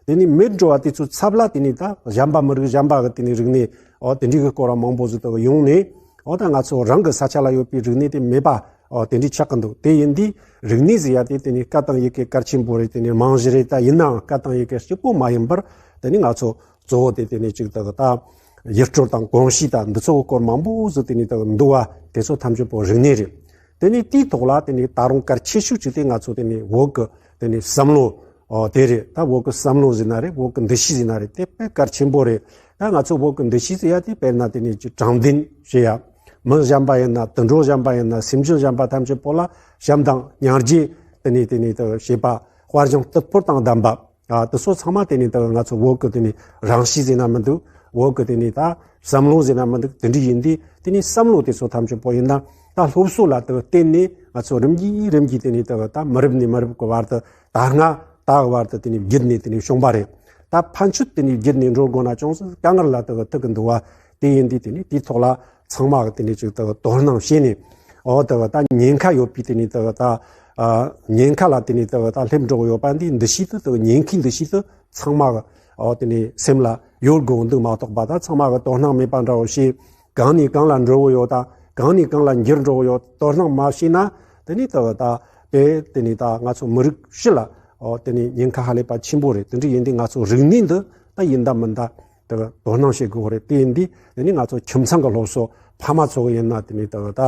དེ་ནས་མེད་འགྲོ་བ་དེ་ཚོའི་ཚབ་ལ་དེ་ནས་ད་གཞན་པ་མི་རིགས་གཞན་པ་གི་དེ་ནས་རིག་གནས་ཨོ་དེ་འདྲའི་གི་སྐོར་བ་མང་པོ་ཟིག་ད་ཡོང་ནས། ཨོ་ད་ང་ཚོ་རང་གི་ས་ཆ་ལ་ཡོད་པའི་རིག་གནས་དེ་མེད་པ་ཨོ་དེ་འདྲའི་ཆགས་གི་འདུག་དེ་ཡིན་དུས་རིག་གནས་ཟེར་ཡ་དེ་དེ་ནས་སྐད་དང་ཡི་གེ་གལ་ཆེན་པོ་རེད། དེ་ནས་རྨང་གཞི་རེད། ད་ཡིན་ནའང་སྐད་དང་ཡི་གེ་གཅིག་པོ་མ་ཡིན་པར་དེ་ནས་ང་ཚོ་གཙོ་བོ་དེ་དེ་ནས་ཅིག་ད་ད་ཡུལ་སྲོལ་དང་གོམས་གཤིས་དང་འདི་ཚོ་གི་སྐོར་མང་པོ་ཟིག་དེ་ནས་ད་འདུག་བ། དེ་ཚོ་ཐམས་ཅད་པོ་རིག་གནས་རེད། དེ་ནས་དེའི་ཐོག་ལ་དེ་ནས་ད་རུང་གལ་ཆེ་ཤོས་ཅིག་དེ་ང་ཚོ་དེ་ནས་བོད་ཀྱི་དེ་ནས་བསམ་བློ་ཨོ་དེ་རེད། ད་བོད་ཀྱི་བསམ་བློ་ཟེར་ན་རེད། བོད་ཀྱི་འདུ་ཤེས་ཟེར་ན་རེད། དེ་དཔེ་གལ་ཆེན་པོ་རེད། ད་ང་ཚོ་བོད་ཀྱི་འདུ་ཤེས་ཟེར་ཡ་དེ་དཔེར་ན་དེ་ནས་ཅིག་དྲང་བདེན་ཟེར་ཡ། མི་གཞན་པ་ཡིན་ན་དུད་འགྲོ་གཞན་པ་ཡིན་ན་སེམས་ཅན་གཞན་པ་ཐམས་ཅད་པོ་ལ་བྱམས་དང་སྙིང་རྗེ་དེ་ནས་དེ་ནས་ད་བྱེད་པ། དཔའ་ཞུམ་གཏི་ཕོད་དང་ལྡན་པ། ཨ་དེ་ཚོ་ཚང་མ་དེ་ནས་ད་ང་ཚོ་བོད་ཀྱི་དེ་ནས་རང་གཤིས་ཟེར་ན་མི་འདུག་བོད་ཀྱི་དེ་ནས་ད་བསམ་བློ་ཟེར་ན་མི་འདུག་དེ་འདྲ་ཡིན་དུས་དེ་ནས་བསམ་བློ་དེ་ཚོ་ཐམས་ཅད་པོ་ཡིན་ན་ད་སློབ་གསོ་ལ་ད་བརྟེན་ནས་ང་ཚོ་རིམ་གྱིས་རིམ་གྱིས་དེ་ནས་ད་ད་མི་རབས་ནས་མི་རབས་ཀྱི་བར་དུ་ད་སྔ་ད་བར་དུ་དེ་ནས་བརྒྱུད་ནས་དེ་ནས་བྱུང་བ་རེད། ད་ཕན་ཆད་དེ་ནས་བརྒྱུད་ནས་འགྲོ་དགོས་ན་ཅུང་ཟད་དཀའ་ངལ་ལ་ད་ཐུག་གི་འདུག་བ། དེ་ཡིན་དུས་དེ་ནས་དེའི་ཐོག་ལ་ཚང་མ་གི་དེ་ནས་ཅིག་ད་དོ་སྣང་བྱས་ནས། ཨོ་ད་ད་ཉེན་ཁ་ཡོད་པའི་དེ་ནས་ད་ད་ཨ་ཉེན་ཁ་ལ་དེ་ནས་ད་ད་སླེབས་འགྲོ་གི་ཡོད་པ་འདི་འདུ་ཤེས་དེ་ད་ཉེན་ཁའི་འདུ་ཤེས་དེ་ཚང་མ་གི་ཨོ་དེ་ནས་སེམས་ལ་ཡོད་དགོས་འདུག་མ་གཏོགས་པ། ད་ཚང་མ་གི་དོ་སྣང་མེད་པ་འདྲ་བོ་བྱས། གང་ནས་གང་ལ་འགྲོ་གི་ཡོད་དང་གང་ནས་གང་ལ་འགྱུར་འགྲོ་གི་ཡོད་དོ་སྣང་མ་བྱས་ན། དེ་ནས་ད་ད་དཔེ་དེ་ནས་ད་ང་ཚོ་མི་རིགས་སྤྱི་ལ་ཨོ་དེ་ནས་ཉེན་ཁ་ཧ་ལས་པ་ཆེན་པོ་རེད། དེ་འདྲ་ཡིན་དུས་ང་ཚོ་རིག་གནས་འདི་ད་ཡིན་ད་མིན་ད་ད་དོ་སྣང་བྱེད་དགོས་རེད། དེ་ཡིན་དུས་དེ་ནས་ང་ཚོ་ཁྱིམ་ཚང་གི་སློབ་གསོ་ཕ་མ་ཚོ་གི་ཡིན་ན་དེ་ནས་ད་ད་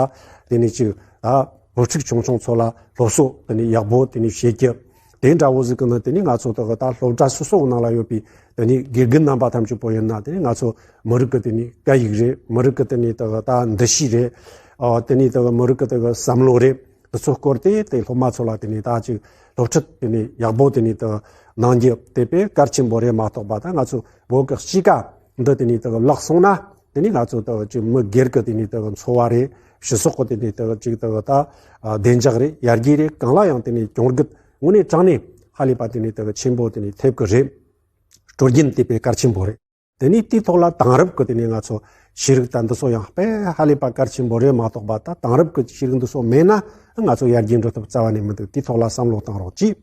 དེ་ནས་ཅིག་ད་བུ་ཕྲུག་ཆུང་ཆུང་ཚོ་ལ་སློབ་གསོ་དེ་ནས་ཡག་པོ་དེ་ནས་བྱེད་རྒྱུ། དེ་འདྲ་བོ་ཟིག་གི་ནི་དེ་ནས་ང་ཚོ་ད་ད་སློབ་གྲྭ་སོ་སོ་ནང་ལ་ཡོད་པའི་དེ་ནས་དགེ་རྒན་རྣམ་པ་ཐམས་ཅད་པོ་ཡིན་ན་དེ་ནས་ང་ཚོ་མི་རིགས་ཀྱི་དེ་ནས་སྐད་ཡིག་རེད། མི་རིགས་ཀྱི་དེ་ནས་ད་ད་འདུ་ཤེས་རེད། ཨ་དེ་ནས་ད་མི་རིགས་ཀྱི་ད་བསམ་བློ་རེད། དེ་ཚོ་སྐོར་དེ་དེ་སློབ་མ་ཚོ་ལ་དེ་ནས་ད་ཅིག་སློབ་ཁྲིད་དེ་ནས་ཡག་པོ་དེ་ནས་ད་གནང་རྒྱུ་དེ་དཔེ་གལ་ཆེན་པོ་རེད་མ་གཏོགས་པ། ད་ང་ཚོ་བོད་ཀྱི་གཤིས་ཀ་འདི་དེ་ནས་ད་བརླག་སོང་ན་དེ་ནས་ང་ཚོ་ད་ཅིག་མི་སྒེར་གྱི་དེ་ནས་ད་འཚོ་བ་རེད། སྤྱི་ཚོགས་ཀྱི་དེ་ནས་ད་ཅིག་ད་ད་བདེ་འཇགས་རེད། ཡར་རྒྱས་རེད། གང་ལ་ཡང་དེ་ནས་གྱོང་གུད་དངོས་གནས་དྲང་གནས་ཧ་ལས་པ་དེ་ནས་ད་ཆེན་པོ་དེ་ནས་ཐེབས་ཀྱི་རེད། སྲོལ་རྒྱུན་དེ་དཔེ་གལ་ཆེན་པོ་རེད། དེ་ནས་དེའི་ཐོག་ལ་དེང་རབས་ཀྱི་དེ་ནས་ང་ཚོ་ཤེས་རིག་དང་འདི་ཚོ་ཡང་དཔེ་ཧ་ལས་པ་གལ་ཆེན་པོ་རེད་མ་གཏོགས་པ། ད་དེང་རབས་ཀྱི་ཤེས་རིག་འདི་ཚོ་མེད་ན་ང་ཚོ་ཡར་རྒྱས་འགྲོ་ཐབས་རྩ་བ་ནས་མི་འདུག་དེའི་ཐོག་ལ་བསམ་བློ་བཏང་རོགས་གྱིས།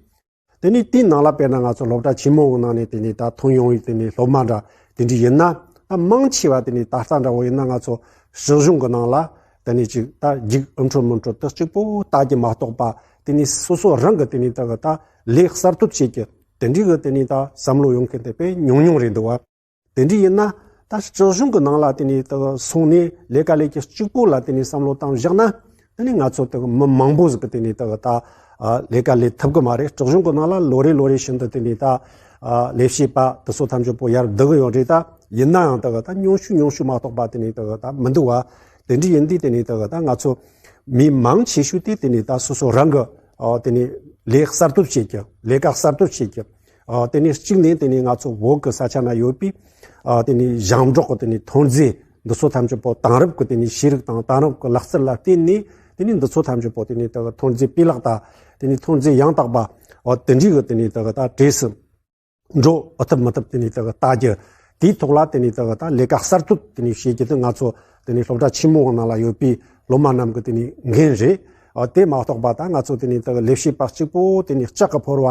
དེ་ནས་དེའི་ནང་ལ་དཔེར་ན་ང་ཚོ་སློབ་གྲྭ་ཆེན་མོ་གི་ནང་ནས་དེ་ནས་ད་ཐོན་ཡོང་བའི་དེ་ནས་སློབ་མ་འདྲ་དེ་འདྲ་ཡིན་ན། ད་མང་ཆེ་བ་དེ་ནས་ད་ལྟ་འདྲ་བོ་ཡིན་ན་ང་ཚོ་སྲིད་གཞུང་གི་ནང་ལ་དེ་ནས་ཅིག་ད་རྒྱུགས་ཨེ་འཕྲོད་མི་འཕྲོད་དེ་གཅིག་པོ་ལྟ་རྒྱུ་མ་གཏོགས་པ། དེ་ནས་སོ་སོ་རང་གི་དེ་ནས་ད་ད་ལས་གསར་གཏོད་བྱེད་རྒྱུ་དེ་འདྲའི་གི་དེ་ནས་ད་བསམ་བློ་ཡོང་མཁན་དེ་དཔེ་ཉུང་ཉུང་རེད་འདུག་བ། དེ་འདྲ་ཡིན་ན་ ད་སྲིད་གཞུང་གི་ནང་ལ་དེ་ནས་དག་སོང་ནས་ལས་ཀ་ལས་ཀྱི་གཅིག་པོ་ལ་དེ་ནས་བསམ་བློ་བཏང་བཞག་ན། དེ་ནས་ང་ཚོ་དག་མི་མང་པོ་ཟིག་གི་དེ་ནས་དག་ད་ཨ་ལས་ཀ་ལས་ཐུབ་གི་མ་རེད། སྲིད་གཞུང་གི་ནང་ལ་ལོ་རེ་ལོ་རེ་བཞིན་དུ་དེ་ནས་ད་ཨ་ལས་བྱེད་པ་དེ་ཚོ་ཐམས་ཅད་པོ་ཡར་བསྡུ་གི་ཡོད་རེད། ད་ཡིན་ན་ཡང་དག་ད་ཉུང་ཤོས་ཉུང་ཤོས་མ་གཏོགས་པ་དེ་ནས་དག་ད་མི་འདུག་བ། དེ་འདྲ་ཡིན་དུས་དེ་ནས་དག་ད་ང་ཚོ་མི་མང་ཆེ་ཤོས་དེ་དེ་ནས་ད་སོ་སོ་རང་གི་ཨ་དེ་ནས་ལས་གསར་གཏོད་བྱེད་རྒྱུ། ལས་ཀ་གསར་གཏོད་བྱེད་རྒྱུ། ཨ་དེ་ནས་གཅིག་ནས་དེ་ནས་ང་ཚོ་བོད་ཀྱི་ས་ཆ་ན་ཡོད་པའི་ཨ་དེ་ནས་ཞིང་འབྲོག་གི་དེ་ནས་ཐོན་རྫས་འདི་ཚོ་ཐམས་ཅད་པོ་དེང་རབས་ཀྱི་དེ་ནས་ཤེས་རིག་དང་དེང་རབས་ཀྱི་ལག་རྩལ་ལ་བརྟེན་ནས་དེ་ནས་འདི་ཚོ་ཐམས་ཅད་པོ་དེ་ནས་དེ་ཐོན་རྫས་སྤུས་ལེགས་དང་དེ་ནས་ཐོན་རྫས་ཡང་དག་པ་ཨ་དེ་འདྲའི་གི་དེ་ནས་དེ་ད་གྲས་སུ་འགྲོ་ཨ་ཐུབ་མི་ཐུབ་དེ་ནས་དེ་ལྟ་རྒྱུ། དེའི་ཐོག་ལ་དེ་ནས་དེ་ད་ལས་ཀ་གསར་གཏོད་དེ་ནས་བྱེད་རྒྱུ་དེ་ང་ཚོ་དེ་ནས་སློབ་གྲྭ་ཆེན་མོ་ནང་ལ་ཡོད་པའི་སློབ་མ་རྣམས་ཀྱི་དེ་ནས་འགན་རེད། ཨ་དེ་མ་གཏོགས་པ་ད་ང་ཚོ་དེ་ནས་དེ་ལས་བྱེད་པ་གཅིག་པོ་དེ་ནས་ལྕག་གི་ཕོར་བ་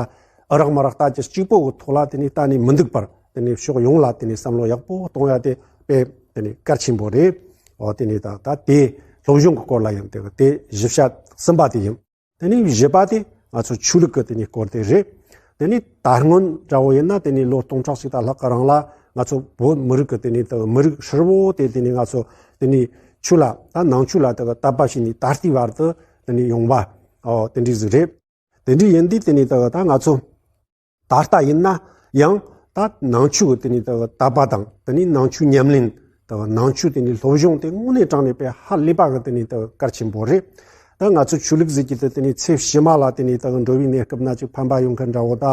ཨ་རག་མ་རག་ལྟ་རྒྱུ་གཅིག་པོ་གི་ཐོག་ལ་དེ་ནས་ལྟ་ནས་མི་འདུག་པར། དེ་ནས་ཕྱོགས་ཡོངས་ལ་དེ་ནས་བསམ་བློ་ཡག་པོ་གཏོང་ཡ་དེ་དཔེ་དེ་ནས་གལ་ཆེན་པོ་རེད། ཨོ་དེ་ནས་ད་ད་དེ་སློབ་སྦྱོང་གི་སྐོར་ལ་ཡང་དེ་དེ་བཞི་ཆ་གསུམ་པ་དེ་ཡིན། དེ་ནས་བཞི་པ་དེ་ང་ཚོ་ཆོས་ལུགས་ཀྱི་དེ་ནས་སྐོར་དེ་རེད། དེ་ནས་ད་སྔོན་འདྲ་བོ་ཡིན་ན་དེ་ནས་ལོ་སྟོང་ཕྲག་གཅིག་དང་ལྷག་གི་རིང་ལ་ང་ཚོ་བོད་མི་རིགས་ཀྱི་དེ་ནས་དེ་མི་རིགས་ཧྲིལ་བོ་དེ་དེ་ནས་ང་ཚོ་དེ་ནས་ཆོས་ལ་ད་ནང་ཆོས་ལ་དེ་དད་པ་བྱས་ནས་ད་ལྟའི་བར་དུ་དེ་ནས་ཡོང་བ་ཨོ་དེ་འདྲ་ཟིག་རེད། དེ་འདྲ་ཡིན་དུས་དེ་ནས་དེ་ད་ང་ཚོ་ད་ལྟ་ཡིན་ན་ཡང་ད་ནང་ཆོས་ཀྱི་དེ་ནས་དེ་དད་པ་དང་དེ་ནས་ནང་ཆོས་ཉམས་ལེན་དེ་ནང་ཆོས་དེ་ནས་སློབ་སྦྱོང་དེ་དངོས་གནས་དྲང་གནས་དཔེ་ཧ་ལས་པ་གི་དེ་ནས་དེ་གལ་ཆེན་པོ་རེད། ད་ང་ཚོ་ཆོས་ལུགས་ཟེར་གྱི་དེ་དེ་ནས་ཚེ་ཕྱི་མ་ལ་དེ་ནས་དེ་འགྲོ་བའི་གནས་སྐབས་ན་ཅིག་ཕན་པ་ཡོང་མཁན་འདྲ་བོ། ད་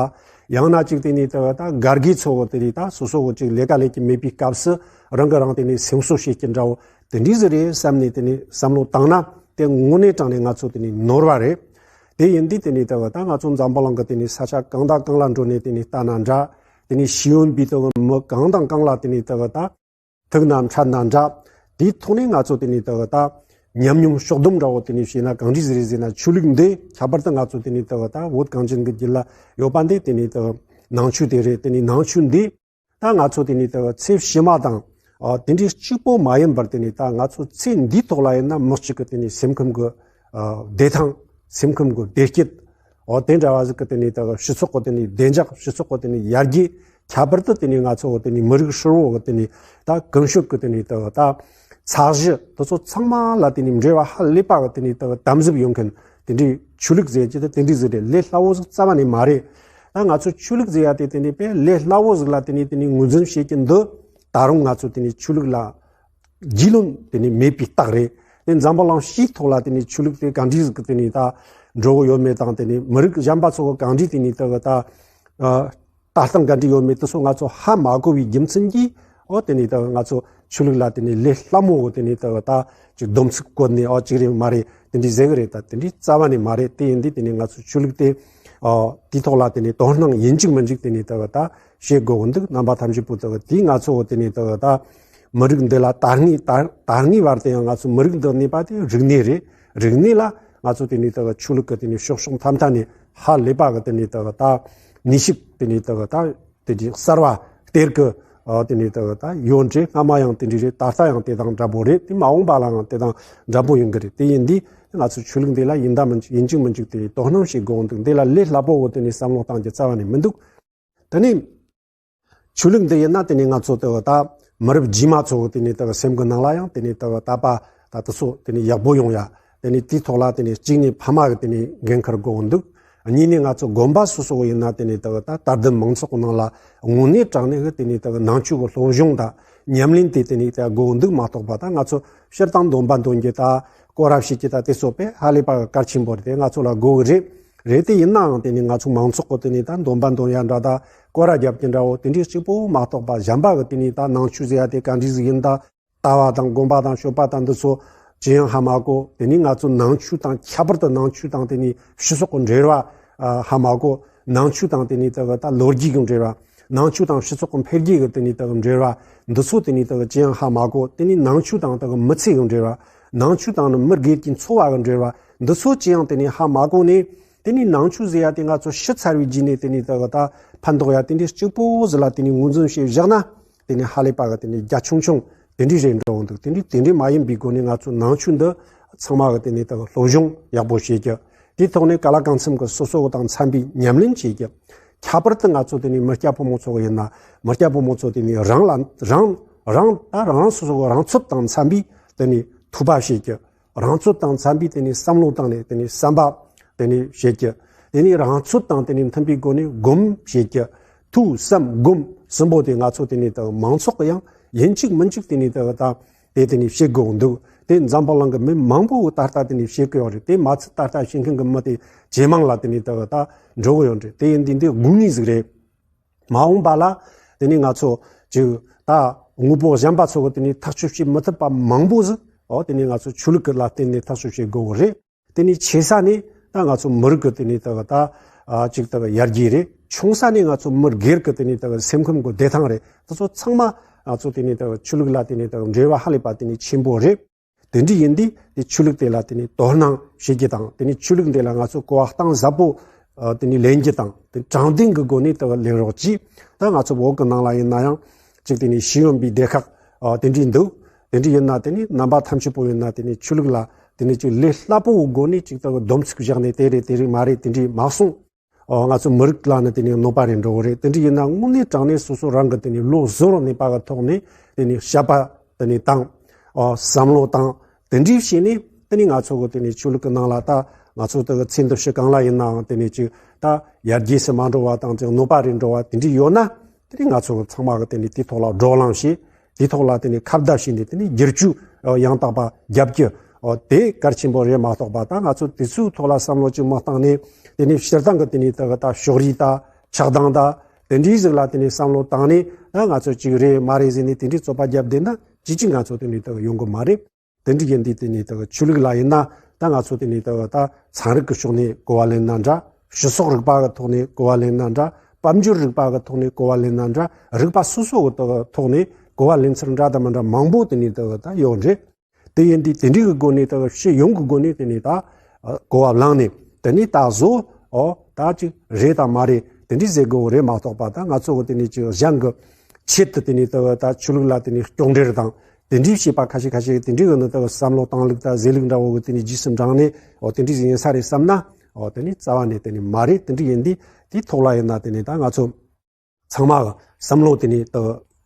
ཡང་ན་ཅིག་དེ་ནས་དེ་ད་སྒེར་གྱི་འཚོ་བ་དེ་རེད། ད་སོ་སོ་གི་ཅིག་ལས་ཀ་ལས་ཀྱི་མེད་པའི་སྐབས་སུ་རང་གི་རང་དེ་ནས་སེམས་གསོ་བྱེད་ཀྱི་འདྲ་བོ་དེ་འདྲ་ཟིག་རེད་བསམ་ནས་དེ་ནས་བསམ་བློ་བཏང་ན་དེ་དངོས་གནས་དྲང་གནས་ང་ཚོ་དེ་ནས་ནོར་བ་རེད། དེ་ཡིན་དུས་དེ་ནས་དེ་བ་ད་ང་ཚོ་འཛམ་བུ་གླིང་གི་དེ་ནས་ས་ཆ་གང་དང་གང་ལ་འགྲོ་ནས་དེ་ནས་ལྟ་ན་འདྲ། དེ་ནས་ཤེས་ཡོན་པའི་དེ་བ་མི་གང་དང་གང་ལ་དེ་ནས་དེ་བ་ད་ཐུག་ན་འཕྲད་ན་འདྲ། དེའི་ཐོག་ནས་ང་ཚོ་དེ་ནས་དེ་བ་ད་ཉམས་མྱོང་ཕྱོགས་བསྡོམས་འདྲ་བོ་དེ་ནས་བྱས་ན་གང་འདྲ་ཟིག་རེད་ཟེར་ན། ཆོས་ལུགས་འདི་ཁྱད་པར་དུ་ང་ཚོ་དེ་ནས་དེ་བ་ད་བོད་གངས་ཅན་གྱི་རྒྱུད་ལ་ཡོད་པ་འདི་དེ་ནས་དེ་བ་ནང་ཆོས་དེ་རེད། དེ་ནས་ནང་ཆོས་འདི། ད་ང་ཚོ་དེ་ནས་དེ་ཚེ་ཕྱི་མ་དང་། ཨ་དེ་འདྲའི་གཅིག་པོ་མ་ཡིན་པར་དེ་ནས་ད་ང་ཚོ་ཚེ་འདིའི་ཐོག་ལ་ཡིན་ན་མི་གཅིག་གི་དེ་ནས་སེམས་ཁམས་ཀྱི་ཨ་བདེ་ཐང་། སེམས་ཁམས་ཀྱི་བདེ་སྐྱིད། ཨོ་དེ་འདྲ་བ་ཟིག་གི་དེ་ནས་ད་སྤྱི་ཚོགས་ཀྱི་དེ་ནས་བདེ་འཇགས། སྤྱི་ཚོགས་ཀྱི་དེ་ནས་ཡར་རྒྱས། ཁྱད་པར་དུ་དེ་ནས་ང་ཚོ་དེ་ནས་མི་རིགས་ཧྲིལ་བོ་གི་དེ་ནས་ད་ཀུན་སྤྱོད་ཀྱི་དེ་ནས་ད་ད་ཚད་གཞི་དེ་ཚོ་ཚང་མ་ལ་དེ་ནས་འབྲེལ་བ་ཧ་ལས་པ་གི་དེ་ནས་ད་དམ་ཟབ་ཡོང་མཁན་དེ་འདྲའི་ཆོས་ལུགས་ཟེར་གྱི་དེ་དེ་འདྲའི་ཟིག་རེད། ལས་སླ་བོ་ཟིག་རྩ་བ་ནས་མ་རེད། ད་ང་ཚོ་ཆོས་ལུགས་ཟེར་ཡ་དེ་དེ་ནས་དཔེ་ལས་སླ་བོ་ཟིག་ལ་དེ་ནས་དེ་ནས་ངོས་འཛིན་བྱེད་ཀྱི་འདུག་ད་རུང་ང་ཚོ་དེ་ནས་ཆོས་ལུགས་ལ་རྒྱུས་ལོན་དེ་ནས་མེད་པའི་རྟགས་རེད། དེ་འཛམ་བུ་གླིང་སྤྱིའི་ཐོག་ལ་དེ་ནས་ཆོས་ལུགས་དེ་ག་འདྲ་ཟིག་གི་དེ་ནས་ད་འགྲོ་གི་ཡོད་མེད་དང་། དེ་ནས་མི་རིགས་གཞན་པ་ཚོ་གི་ག་འདྲ་དེ་ནས་ད་གི་ད་ཨ་ལྟ་སྟངས་ག་འདྲ་ཡོད་མེད་དེ་ཚོ་ང་ཚོ་ཧ་མ་གོ་བའི་རྒྱུ་མཚན་གྱིས། ཨོ་དེ་ནས་ད་གི་ང་ཚོ་ཆོས་ལུགས་ལ་དེ་ནས་ལས་སླ་མོ་གི་དེ་ནས་ད་གི་ད་ཅིག་སྡོམ་ཚིག་བཀོད་ནས། ཨོ་གཅིག་རེད་མ་རེད། དེ་འདྲའི་ཟེར་གི་རེད། ད་དེ་འདྲའི་རྩ་བ་ནས་མ་རེད། དེ་ཡིན་དུས་དེ་ནས་ང་ཚོ་ཆོས་ལུགས་དེ་ཨོ་དེའི་ཐོག་ལ་དེ་ནས་དོ་སྣང་ཡིན་གཅིག་མིན་གཅིག་དེ་ནས་ད་གི་ད་བྱེད་དགོས་གི་འདུག་རྣམ་པ་ཐམས་ཅད་པོ་ད་གི་དེས་ང་ཚོ་དེ་ནས་ད་གི་ད་མི་རིགས་འདི་ལ་ད་སྔའི་ད་ད་སྔའི་བར་དུ་ཡང་ང་ཚོ་མི་རིགས་འདི་གནས་པ་དེ་རིག་གནས་རེད། རིག་གནས་ལ་ང་ཚོ་དེ་ནས་ད་གི་ཆོས་ལུགས་ཀྱི་དེ་ནས་ཕྱོགས་ཕྱོགས་མཐའ་མཐའ་ནས་ཧ་ལས་པ་གི་དེ་ནས་ད་གི་ད་ནུས་ཤུགས་དེ་ནས་ད་གི་ད་དེ་འདྲའི་གསར་བ་སྟེར་གི། ཨ་དེ་ནས་ད་གི་ད་ཡོད་རེད། སྔ་མ་ཡང་དེ་འདྲ་རེད། ད་ལྟ་ཡང་དེ་དང་འདྲ་པོ་རེད། དེ་མ་འོངས་པ་ལའང་དེ་དང་འདྲ་པོ་ཡིན་གི་རེད། དེ་ཡིན་དུས་ང་ཚོ་ཆོས་ལུགས་འདི་ལ་ཡིན་ད་མིན་ཡིན་གཅིག་མིན་གཅིག་དེ་དོ་སྣང་བྱེད་དགོས་འདུག་འདི་ལ་ལས་སླ་པོ་བོ་དེ་ནས་བསམ་བློ་བཏང་རྒྱུ་རྩ་བ་ནས་མི་འདུག་དེ་ནས་ཆོས་ལུགས་འདི་ཡིན་ན་དེ་ནས་ང་ཚོ་ད་གི་ད་མི་རབས་རྗེས་མ་ཚོ་གི་དེ་ནས་ད་གི་སེམས་ཀྱི་ནང་ལ་ཡང་དེ་ནས་ད་གི་དད་པ་ད་དེ་ཚོ་དེ་ནས་ཡག་པོ་ཡོང་ཡ། དེ་ནས་དེའི་ཐོག་ལ་དེ་ནས་གཅིག་ནས་ཕ་མ་གི་དེ་ནས་འགན་འཁུར་དགོས་འདུག་གཉིས་ནས་ང་ཚོ་དགོན་པ་སོ་སོ་ཡིན་ན་དེ་ནས་ད་གི་ད་དད་ལྡན་མང་ཚོགས་ཀྱི་ནང་ལ་དངོས་གནས་དྲང་གནས་གི་དེ་ནས་ད་གི་ནང་ཆོས་ཀྱི་སློབ་སྦྱོང་དང་ཉམས་ལེན་དེ་དེ་ནས་ད་དགོས་འདུག་མ་གཏོགས་པ་ད་ང་ཚོ་སྤྱིར་བཏང་འདོན་པ་འདོན་རྒྱུ་དང་སྐོར་ར་ཞིག་གི་ད་དེ་ཚོ་དཔེ་ཧ་ལས་པ་གལ་ཆེན་པོ་རེད། དེ་ང་ཚོ་ལ་དགོས་གི་རེད། རེད། དེ་ཡིན་ནའང་དེ་ནི་ང་ཚོ་མང་ཚོགས་ཀྱི་དེ་ནི་ད་འདོན་པ་འདོན་ཡ་འདྲ་ད་སྐོར་ར་རྒྱབ་ཀྱི་འདྲ་བོ་དེ་འདྲའི་གཅིག་པོ་མ་གཏོགས་པ་གཞན་པ་གི་དེ་ནི་ད་ནང་ཆོས་ཟེར་ཡ་དེ་ག་འདྲ་ཟིག་ཡིན་ད། ལྟ་བ་དང་སྒོམ་པ་དང་སྤྱོད་པ་དང་འདི་ཚོ་ཅི་ཡང་ཧ་མ་གོ། དེ་ནི་ང་ཚོ་ནང་ཆོས་དང་ཁྱད་པར་དུ་ནང་ཆོས་དང་དེ་ནི་སྤྱི་ཚོགས་ཀྱི་འབྲེལ་བ་ཨ་ཧ་མ་གོ། ནང་ཆོས་དང་དེ་ནི་ད་གི་ད་ལོ་རྒྱུས་ཀྱི་འབྲེལ་བ། ནང་ཆོས་དང་སྤྱི་ཚོགས་ཀྱི་འཕེལ་རྒྱས་ཀྱི་དེ་ནི་ད་གི་འབྲེལ་བ། འདི་ཚོ་དེ་ནི་ད་གི་ཅི་ཡང་ཧ་མ་གོ། དེ་ནི་ནང་ཆོས་དང་ད་གི་མི་ཚེ་གི་འབྲེལ་བ། ནང་ཆོས་དང་ནི་མི་སྒེར་གྱི་འཚོ་བ་གི་འབྲེལ་བ། འདི་ཚོ་ཅི་ཡང་དེ་ནི་ཧ་མ་གོ་ནས། དེ་ནི་ནང་ཆོས་ཟེར་ཡ་དེ་ང་ཚོ་ཤི་ཚར་བའི་རྗེས་ནས་དེ་ནི་ད་གི་ད་ཕན་ཐོགས་ཡ་དེ་འདྲའི་གཅིག་པོ་ཟིག་ལ་དེ་ནི་ངོས་འཛིན་བྱས་བཞག་ན། དེ་ནི་ཧ་ལས་པ་གི་དེ་ནི་རྒྱ་ཆུང་ཆུང་དེ་འདྲའི་རེད་འགྲོ་འདུག་དེ་འདྲའི་དེ་འདྲའི་མ་ཡིན་པའི་སྒོ་ནས་ང་ཚོ་ནང་ཆོས་འདི་ཚང་མ་གི་དེ་ནི་ད་གི་སློབ་སྦྱོང་ཡག་པོ་བྱེད་རྒྱུ། དེའི་ཐོག་ནས་ག་ལ་གང་འཚམ་གི་སོ་སོ་དང་འཚམ་པའི་ཉམས་ལེན་བྱེད་རྒྱུ། ཁྱད་པར་དུ་ང་ཚོ་དེ་ནི་མི་སྐྱ་ཕོ་མོ་ཚོ་གི་ཡིན་ན་མི་སྐྱ་ཕོ་མོ་ཚོ་དེ་ནི་རང་ལ་རང་ རང་ད་རང་སོ་སོ་གི་རང་ཚོད་དང་འཚམ་པའི་དེ་ནི་ཐུག་པ་བྱེད་རྒྱུ། རང་ཚོད་དང་འཚམ་པའི་དེ་ནི་བསམ་བློ་བཏང་ནས་དེ་ནི་བསམ་པ་དེ་ནི་བྱེད་རྒྱུ། དེ་ནི་རང་ཚོད་དང་དེ་ནི་མཐུན་པའི་སྒོ་ནས་སྒོམ་བྱེད་རྒྱུ། ཐུགས་བསམ་སྒོམ་གསུམ་པོ་དེ་ང་ཚོ་དེ་ནི་ད་མང་ཚོགས་ཀྱི་ཡང་ཡིན་གཅིག་མིན་གཅིག་དེ་ནི་ད་ད་དེ་དེ་ནི་བྱེད་དགོས་འདུག་དེ་འཛམ་བུ་གླིང་གི་མི་མང་པོ་ད་ལྟ་དེ་ནི་བྱེད་ཀྱི་ཡོད་རེད། དེ་མ་ཚད་ད་ལྟ་བྱེད་མཁན་གྱི་མི་དེ་ཇེ་མང་ལ་དེ་ནི་ད་ད་འགྲོ་གི་ཡོད་རེད། དེ་ཡིན་དུས་འདི་དགོས་ངེས་ཟིག་རེད། མ་འོངས་པ་ལ་དེ་ནི་ང་ཚོ་ཅིག་ད་དངོས་པོ་གཞན་པ་ཚོ་གི་དེ་ནི་ཐག་གཅོད་བྱེད་མི་ཐུབ་པ་མང་པོ་ཟིག་འོ་དེ་ནི་ང་ཚོ་ཆོས་ལུགས་ཀྱི་ལ་བརྟེན་ནས་ཐག་གཅོད་བྱེད་དགོས་གི་རེད། དེ་ནི་ཆེ་ས་ནས་ད་ང་ཚོ་མི་རིགས་ཀྱི་དེ་ནི་ད་གི་ད་ཨ་ཅིག་ད་གི་ཡར་རྒྱས་རེད། ཆུང་ས་ནས་ང་ཚོ་མི་སྒེར་གྱི་དེ་ནི་ད་གི་སེམས་ཁམས་ཀྱི་བདེ་ཐང་རེད། དེ་ཚོ་ཚང་མ་ང་ཚོ་དེ་ནི་ད་གི་ཆོས་ལུགས་ལ་དེ་ནི་ད་གི་འབྲེལ་བ་ཧ་ལས་པ་དེ་ནི་ཆེན་པོ་རེད། དེ་འདྲ་ཡིན་དུས་དེ་ཆོས་ལུགས་དེ་ལ་དེ་ནི་དོ་སྣང་བྱེད་རྒྱུ་དང་། དེ་ནི་ཆོས་ལུགས་དེ་ལ་ང་ཚོ་གོ་བ་གཏིང་ཟབ་པོ་ཨ་དེ་ནི་ལེན་རྒྱུ་དང་། དེ་དྲང་བདེན་གྱི་སྒོ་ནས་དེ་ལེན་རོགས་གྱིས། ད་ང་ཚོ་བོད་ཀྱི་ནང་ལ་ཡིན་ན་ཡང་ཅིག་དེ་ནི་ཤེས་ཡོན་པའི་སྡེ་ཁག་ཨ་དེ་འདྲ་འདུག་དེ་འདྲ་ཡིན་ན་དེ་ནི་རྣམ་པ་ཐམས་ཅད་པོ་ཡིན་ན་དེ་ནི་ཆོས་ལུགས་ལ་དེ་ནི་ཅིག་ལས་སླ་པོའི་སྒོ་ནས་ཅིག་ད་སྡོམ་ཚིག་བཞག་ནས་དེ་རེད་དེ་རེད་མ་རེད་དེ་འདྲ་མ་གསུངས། ཨོ་ང་ཚོ་མི་རིགས་ལ་ནི་དེ་ནི་གནོད་པ་རེ་འགྲོ་གི་རེད། དེ་འདྲ་ཡིན་ན་དངོས་གནས་དྲང་གནས་སོ་སོ་རང་གི་དེ་ནི་བློ་གཟུ་བོར་གནས་པ་གི་ཐོག་ནས་དེ་ནི་བཤད་པ་དེ་ནི་བཏང་། ཨོ་བསམ་བློ་བཏང་། དེ་འདྲ་བྱས་ནས་དེ་ནི་ང་ཚོ་གི་དེ་ནི་ཆོས་ལུགས་ཀྱི་ནང་ལ་ད་ང་ཚོ་དེ་གི་ཚེ་འདི་ཕྱི་གང་ལ་ཡིན་ནའང་དེ་ནི་ཅིག་ད་ཡར་རྒྱས་སུ་མ་འགྲོ་བ་དང་ཅིག་གནོད་པ་རེ་འགྲོ་བ་དེ་འདྲ་ཡོད་ན། དེ་ནི་ང་ཚོ་གི་ཚང་མ་གི་དེ་ནི་དེ་ཐོག་ལ་བགྲོ་གླེང་བྱས། དེ་ཐོག་ལ་དེ་ནི་ཁ་བརྡ་བྱས་ནས་དེ་ནི་བསྒྱུར་བཅོས་ཡང་དག་པ་རྒྱབ་རྒྱུ་དེ་གལ་ཆེན་པོ་རེད་མ་གཏོགས་པ། ད་ང་ཚོ་དེ་ཚོའི་ཐོག་ལ་བསམ་བློ་ཅིག་མ་བཏང་ནས་དེ་ནི་སྤྱིར་བཏང་གི་དེ་ནི་ད་གི་ད་ཕྱོགས་རིས་ད་ཆགས་སྡང་ད་དེ་འདྲའི་ཟིག་ལ་དེ་ནི་བསམ་བློ་བཏང་ནས་ད་ང་ཚོ་ཅིག་རེད་མ་རེད་ཟེར་ནས་དེ་འདྲའི་རྩོད་པ་རྒྱབ་བསྡད་ན་ཅི་ཅི་ང་ཚོ་དེ་ནི་ད་གི་ཡོང་གི་མ་རེད། དེ་འདྲ་ཡིན་དུས་དེ་ནི་ད་གི་ཆོས་ལུགས་ལ་ཡིན་ན་ད་ང་ཚོ་དེ་ནི་ད་གི་ད་ཚན་རིག་གི་ཕྱོགས་ནས་གོ་བ་ལེན་ན་འདྲ། སྤྱི་ཚོགས་རིག་པ་གི་ཐོག་ནས་གོ་བ་ལེན་ན་འདྲ། དཔལ་འབྱོར་རིག་པ་གི་ཐོག་ནས་གོ་བ་ལེན་ན་འདྲ། རིག་པ་སོ་སོ་གི་ཐོག་ནས་གོ་བ་ལེན་ཚུལ་འདྲ་དང་མི་འདྲ་མང་པོ་དེ་ནི་ད་གི་ད་ཡོད་རེད། དེ་ཡིན་དུས་དེ་འདྲའི་གི་སྒོ་ནས་ད་གི་སྤྱི་ཡོངས་ཀྱི་སྒོ་ནས་དེ་ནི་ད་གོ་བ་བླངས་ནས་དེ་ནི་ད་གཟོད་ཨོ་ད་ཅིག་རེད་དང་མ་རེད་དེ་འདྲའི་ཟེར་དགོས་རེད་མ་གཏོགས་པ། ད་ང་ཚོ་གི་དེ་ནི་ཅིག་གཞན་གི་ཆེད་དུ་དེ་ནི་ད་གི་ད་ཆོས་ལུགས་ལ་དེ་ནི་སྐྱོན་འགྲེལ་དང་དེ་འདྲའི་བྱེད་པ་ཁ་ཤས་ཁ་ཤས་དེ་འདྲའི་གི་ནི་ད་གི་བསམ་བློ་བཏང་ལུགས་ད་ཟེར་ལུགས་འདྲ་བོ་གི་དེ་ནི་རྗེས་སུ་འབྲངས་ནས་ཨོ་དེ་འདྲའི་ཟིག་ཡིན་ས་རེད་བསམ་ན། ཨོ་དེ་ནི་རྩ་བ་ནས་དེ་ནི་མ་རེད། དེ་འདྲ་ཡིན་དུས་དེའི་ཐོག་ལ་ཡིན་ན་དེ་ནི་ད་ང་ཚོ་ཚང་མ་གི་བསམ་བློ་དེ་ནི་ད་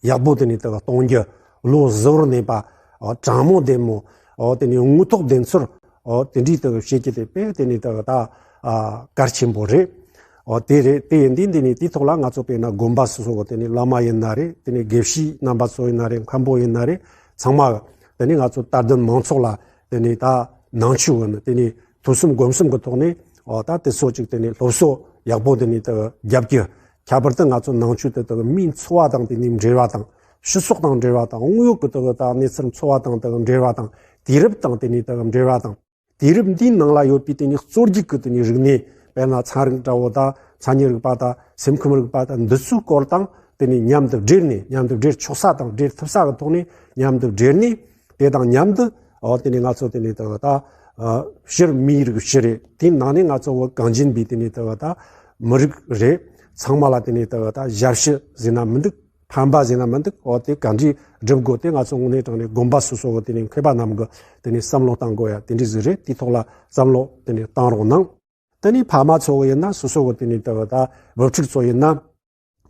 གི་ཡག་པོ་དེ་ནི་ད་གི་གཏོང་རྒྱུ། བློ་གཟུ་བོར་གནས་པ། ཨོ་དྲང་མོ་བདེན་མོ། ཨོ་དེ་ནི་དངོས་ཐོག་བདེན་འཚོལ། ཨོ་དེ་འདྲའི་ད་གི་བྱེད་རྒྱུ་དེ་དཔེ་དེ་ནི་ད་གི་ད་ཨ་གལ་ཆེན་པོ་རེད། ཨོ་དེ་རེད། དེ་ཡིན་དུས་འདི་ནི་དེའི་ཐོག་ལ་ང་ཚོ་དཔེར་ན་དགོན་པ་སོ་སོ་གི་དེ་ནི་བླ་མ་ཡིན་ན་རེད། དེ་ནི་དགེ་བཤེས་རྣམ་པ་ཚོ་ཡིན་ན་རེད། མཁན་པོ་ཡིན་ན་རེད། ཚང་མ་གི་དེ་ནི་ང་ཚོ་དད་ལྡན་མང་ཚོགས་ལ་དེ་ནི་ད་ནང་ཆོས་གི་ནི་དེ་ནི་ཐོས་བསམ་སྒོམ་གསུམ་གི་ཐོག་ནས་ཨོ་ད་དེ་ཚོ་ཅིག་དེ་ནི་སློབ་གསོ་ཡག་པོ་དེ་ནི་ད་རྒྱབ་ཀྱི། ཁྱད་པར་དུ་ང་ཚོ་ནང་ཆོས་དེ་དག་མིའི་འཚོ་བ་དང་དེ་ནི་འབྲེལ་བ་དང་། སྤྱི་ཚོགས་དང་འབྲེལ་བ་དང་། དངོས་ཡོད་ཀྱི་དེ་དག་ད་གནས་ཚུལ་འཚོ་བ་དང་དེ་དག་འབྲེལ་བ་དང་། དུས་རབས་དང་དེ་ནི་དེ་དག་འབྲེལ་བ་དང་། དུས་རབས་འདིའི་ནང་ལ་ཡོད་པའི་དེ་ནི་གཙོ་རྒྱུག་གི་དེ་ནི་རིག་གནས། དཔེར་ན་ཚན་རིག་འདྲ་བོ་དང་མཚན་ཉིད་རིག་པ་དང་སེམས་ཁམས་རིག་པ་དང་འདི་ཚོའི་སྐོར་དང་དེ་ནི་མཉམ་དུ་སྦྲེལ་ནས། མཉམ་དུ་སྦྲེལ་ཆོག་ས་དང་སྦྲེལ་ཐུབ་ས་གི་ཐོག་ནས་མཉམ་དུ་སྦྲེལ་ནས། དེ་དང་མཉམ་དུ་ཨོ་དེ་ནི་ང་ཚོ་དེ་ནི་དེ་དག་ད་ཨ་སྤྱིར་མིའི་རིགས་སྤྱི་རེད། དེའི་ནང་ནས་ང་ཚོ་བོད་གངས་ཅན་པའི་དེ་ནི་དེ་དག་ད་མི་རིགས་རེད། ཚང་མ་ལ་དེ་ནི་དེ་དག་ད་ཞབས་ཕྱི་ཟེར་ན་མི་འདུག་ཕན་པ་ཟེར་ན་མི་འདུག་ཨོ་དེ་ག་འདྲས་སྒྲུབ་དགོས་དེ་ང་ཚོ་དངོས་གནས་དྲང་གནས་དགོན་པ་སོ་སོ་གི་དེ་ནི་མཁས་པ་རྣམས་ཀྱི་དེ་ནི་བསམ་བློ་གཏང་དགོས་ཡ་དེ་འདྲས་ཟིག་རེད། དེའི་ཐོག་ལ་བསམ་བློ་དེ་ནི་གཏང་རོགས་གནང་། དེ་ནི་ཕ་མ་ཚོ་གི་ཡིན་ན་སོ་སོ་གི་དེ་ནི་དེ་དག་ད་བུ་ཕྲུག་ཚོ་ཡིན་ན།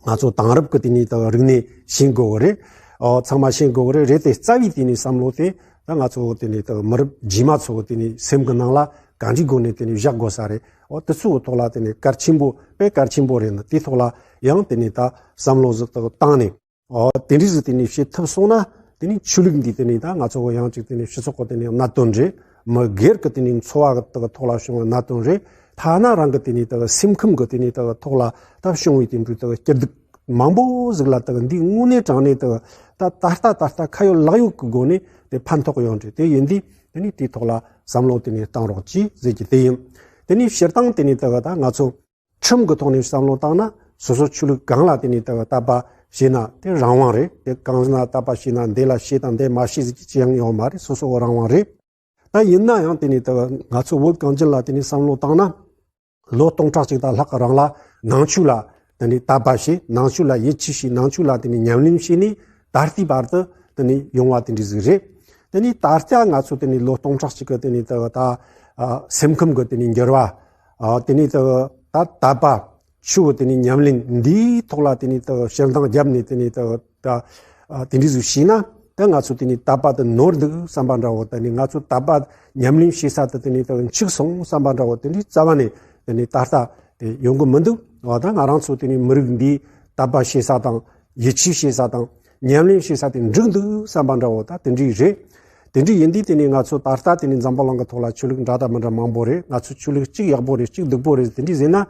ང་ཚོ་དེང་རབས་ཀྱི་དེ་ནི་དག་རིག་གནས་ཤེས་དགོས་གི་རེད། ཨོ་ཚང་མ་ཤེས་དགོས་གི་རེད། རེད་དེ་རྩ་བའི་དེ་ནི་བསམ་བློ་དེ་ད་ང་ཚོ་དེ་ནི་དག་མི་རབས་རྗེས་མ་ཚོ་གི་དེ་ནི་སེམས་ཀྱི་ནང་ལ་ག་འདྲའི་སྒོ་ནས་དེ་ནི་བཞག་དགོས་ས་རེད། ཨོ་དེ་ཚོ་གི་ཐོག་ལ་དེ་ནི་གལ་ཆེན་པོ་དཔེ་གལ་ཆེན་པོ་རེད། ན་དེའི་ཐོག་ལ་ཡང་དེ་ནི་ད་བསམ་བློ་ཟིག་དག་བཏང་ནས། ཨོ་དེ་འདྲའི་ཟིག་དེ་ནི་བྱེད་ཐུབ་སོང་ན། དེ་ནི་ཆོས་ལུགས་འདི་དེ་ནི་ད་ང་ཚོ་གི་ཡང་ཅིག་དེ་ནི་སྤྱི་ཚོགས་ཀྱི་དེ་ནི་གནད་དོན་རེད། མི་སྒེར་གྱི་དེ་ནི་འཚོ་བ་གི་དག་ཐོག་ལ་བྱུང་བའི་གནད་དོན་རེད། ཐ་ན་རང་གི་དེ་ནི་དག་སེམས་ཁམས་ཀྱི་དེ་ནི་དག་ཐོག་ལ་ད་བྱུང་བའི་དེ་འདྲའི་དག་སྐྱིད་སྡུག་མང་པོ་ཟིག་ལ་དག་འདི་དངོས་གནས་དྲང་གནས་དག་ད་ད་ལྟ་ད་ལྟ་ཁ་ཡོད་ལག་ཡོད་ཀྱི་སྒོ་ནས་དེ་ཕན་ཐོགས་ཡོང་རེད། དེ་ཡིན་དུས་དེ་ནི་དེའི་ཐོག་ལ་བསམ་བློ་དེ་ནི་གཏང་རོགས་གྱིས་ཟེར་གྱི་དེ་ཡིན། དེ་ནི་སྤྱིར་བཏང་དེ་ནི་དག་ད་ང་ཚོ་ཁྲིམས་ཀྱི་ཐོག་ནས་བསམ་བློ་བཏང་ན་སོ་སོ་ཆོས་ལུགས་གང་ལ་དེ་ནི་དག་དད་པ་བྱས་ན་དེ་རང་དབང་རེད། དེ་གང་ཟེར་ན་དད་པ་བྱས་ན་འདི་ལ་བྱེད་དང་འདི་མ་བྱེད་ཟེར་གྱི་ཅི་ཡང་ཡོད་མ་རེད། སོ་སོ་གི་རང་དབང་རེད། ད་ཡིན་ན་ཡང་དེ་ནི་དག་ང་ཚོ་བོད་གངས་ཅན་ལ་དེ་ནི་བསམ་བློ་བཏང་ན། ལོ་སྟོང་ཕྲག་གཅིག་དང་ལྷག་གི་རིང་ལ་ནང་ཆོས་ལ་དེ་ནི་དད་པ་བྱས། ནང་ཆོས་ལ་ཡིད་ཆེས་བྱས། ནང་ཆོས་ལ་དེ་ནི་ཉམས་ལེན་བྱས་ནས་ད་ལྟའི་བར་དུ་དེ་ནི་ཡོང་བ་དེ་འདྲ་ཟིག་རེད། དེ་ནི་ད་ལྟ་ང་ཚོ་དེ་ནི་ལོ་སྟོང་ཕྲག་གཅིག་གི་དེ་ནི་དག་ད་ཨ་སེམས་ཁམས་ཀྱི་དེ་ནི་འགྱུར་བ། ཨ་དེ་ནི་དག་ད་དད་པ། ཆོས་དེ་ནི་ཉམས་ལེན་འདིའི་ཐོག་ལ་དེ་ནི་དག་ཞེ་སྡང་བརྒྱབ་ནས་དེ་ནི་དག་ད་ ཨ་དེ་འདྲ་ཟིག་བྱས་ན་ད་ང་ཚོ་དེ་ནས་དད་པ་དེ་ནོར་འདུག་བསམ་པ་འདྲ་བོ། དེ་ནས་ང་ཚོ་དད་པ་ཉམས་ལེན་བྱེད་ས་དེ་དེ་ནས་ད་འཆུག་སོང་བསམ་པ་འདྲ་བོ། དེ་འདྲའི་རྩ་བ་ནས་དེ་ནས་ད་ལྟ་དེ་ཡོང་གི་མི་འདུག་འོ་ད་ང་རང་ཚོ་དེ་ནས་མི་རིགས་འདིའི་དད་པ་བྱེད་ས་དང་ཡིད་ཆེས་བྱེད་ས་དང་ཉམས་ལེན་བྱེད་ས་དེ་འགྲིག་འདུག་བསམ་པ་འདྲ་བོ་ད་དེ་འདྲའི་རེད། དེ་འདྲའི་ཡིན་དུས་དེ་ནས་ང་ཚོ་ད་ལྟ་དེ་ནས་འཛམ་བུ་གླིང་གི་ཐོག་ལ་ཆོས་ལུགས་འདྲ་དང་མི་འདྲ་མང་པོ་རེད། ང་ཚོ་ཆོས་ལུགས་གཅིག་ཡག་པོ་རེད། གཅིག་སྡུག་པོ་རེད། དེ་འདྲའི་ཟེར་ན་ཨ་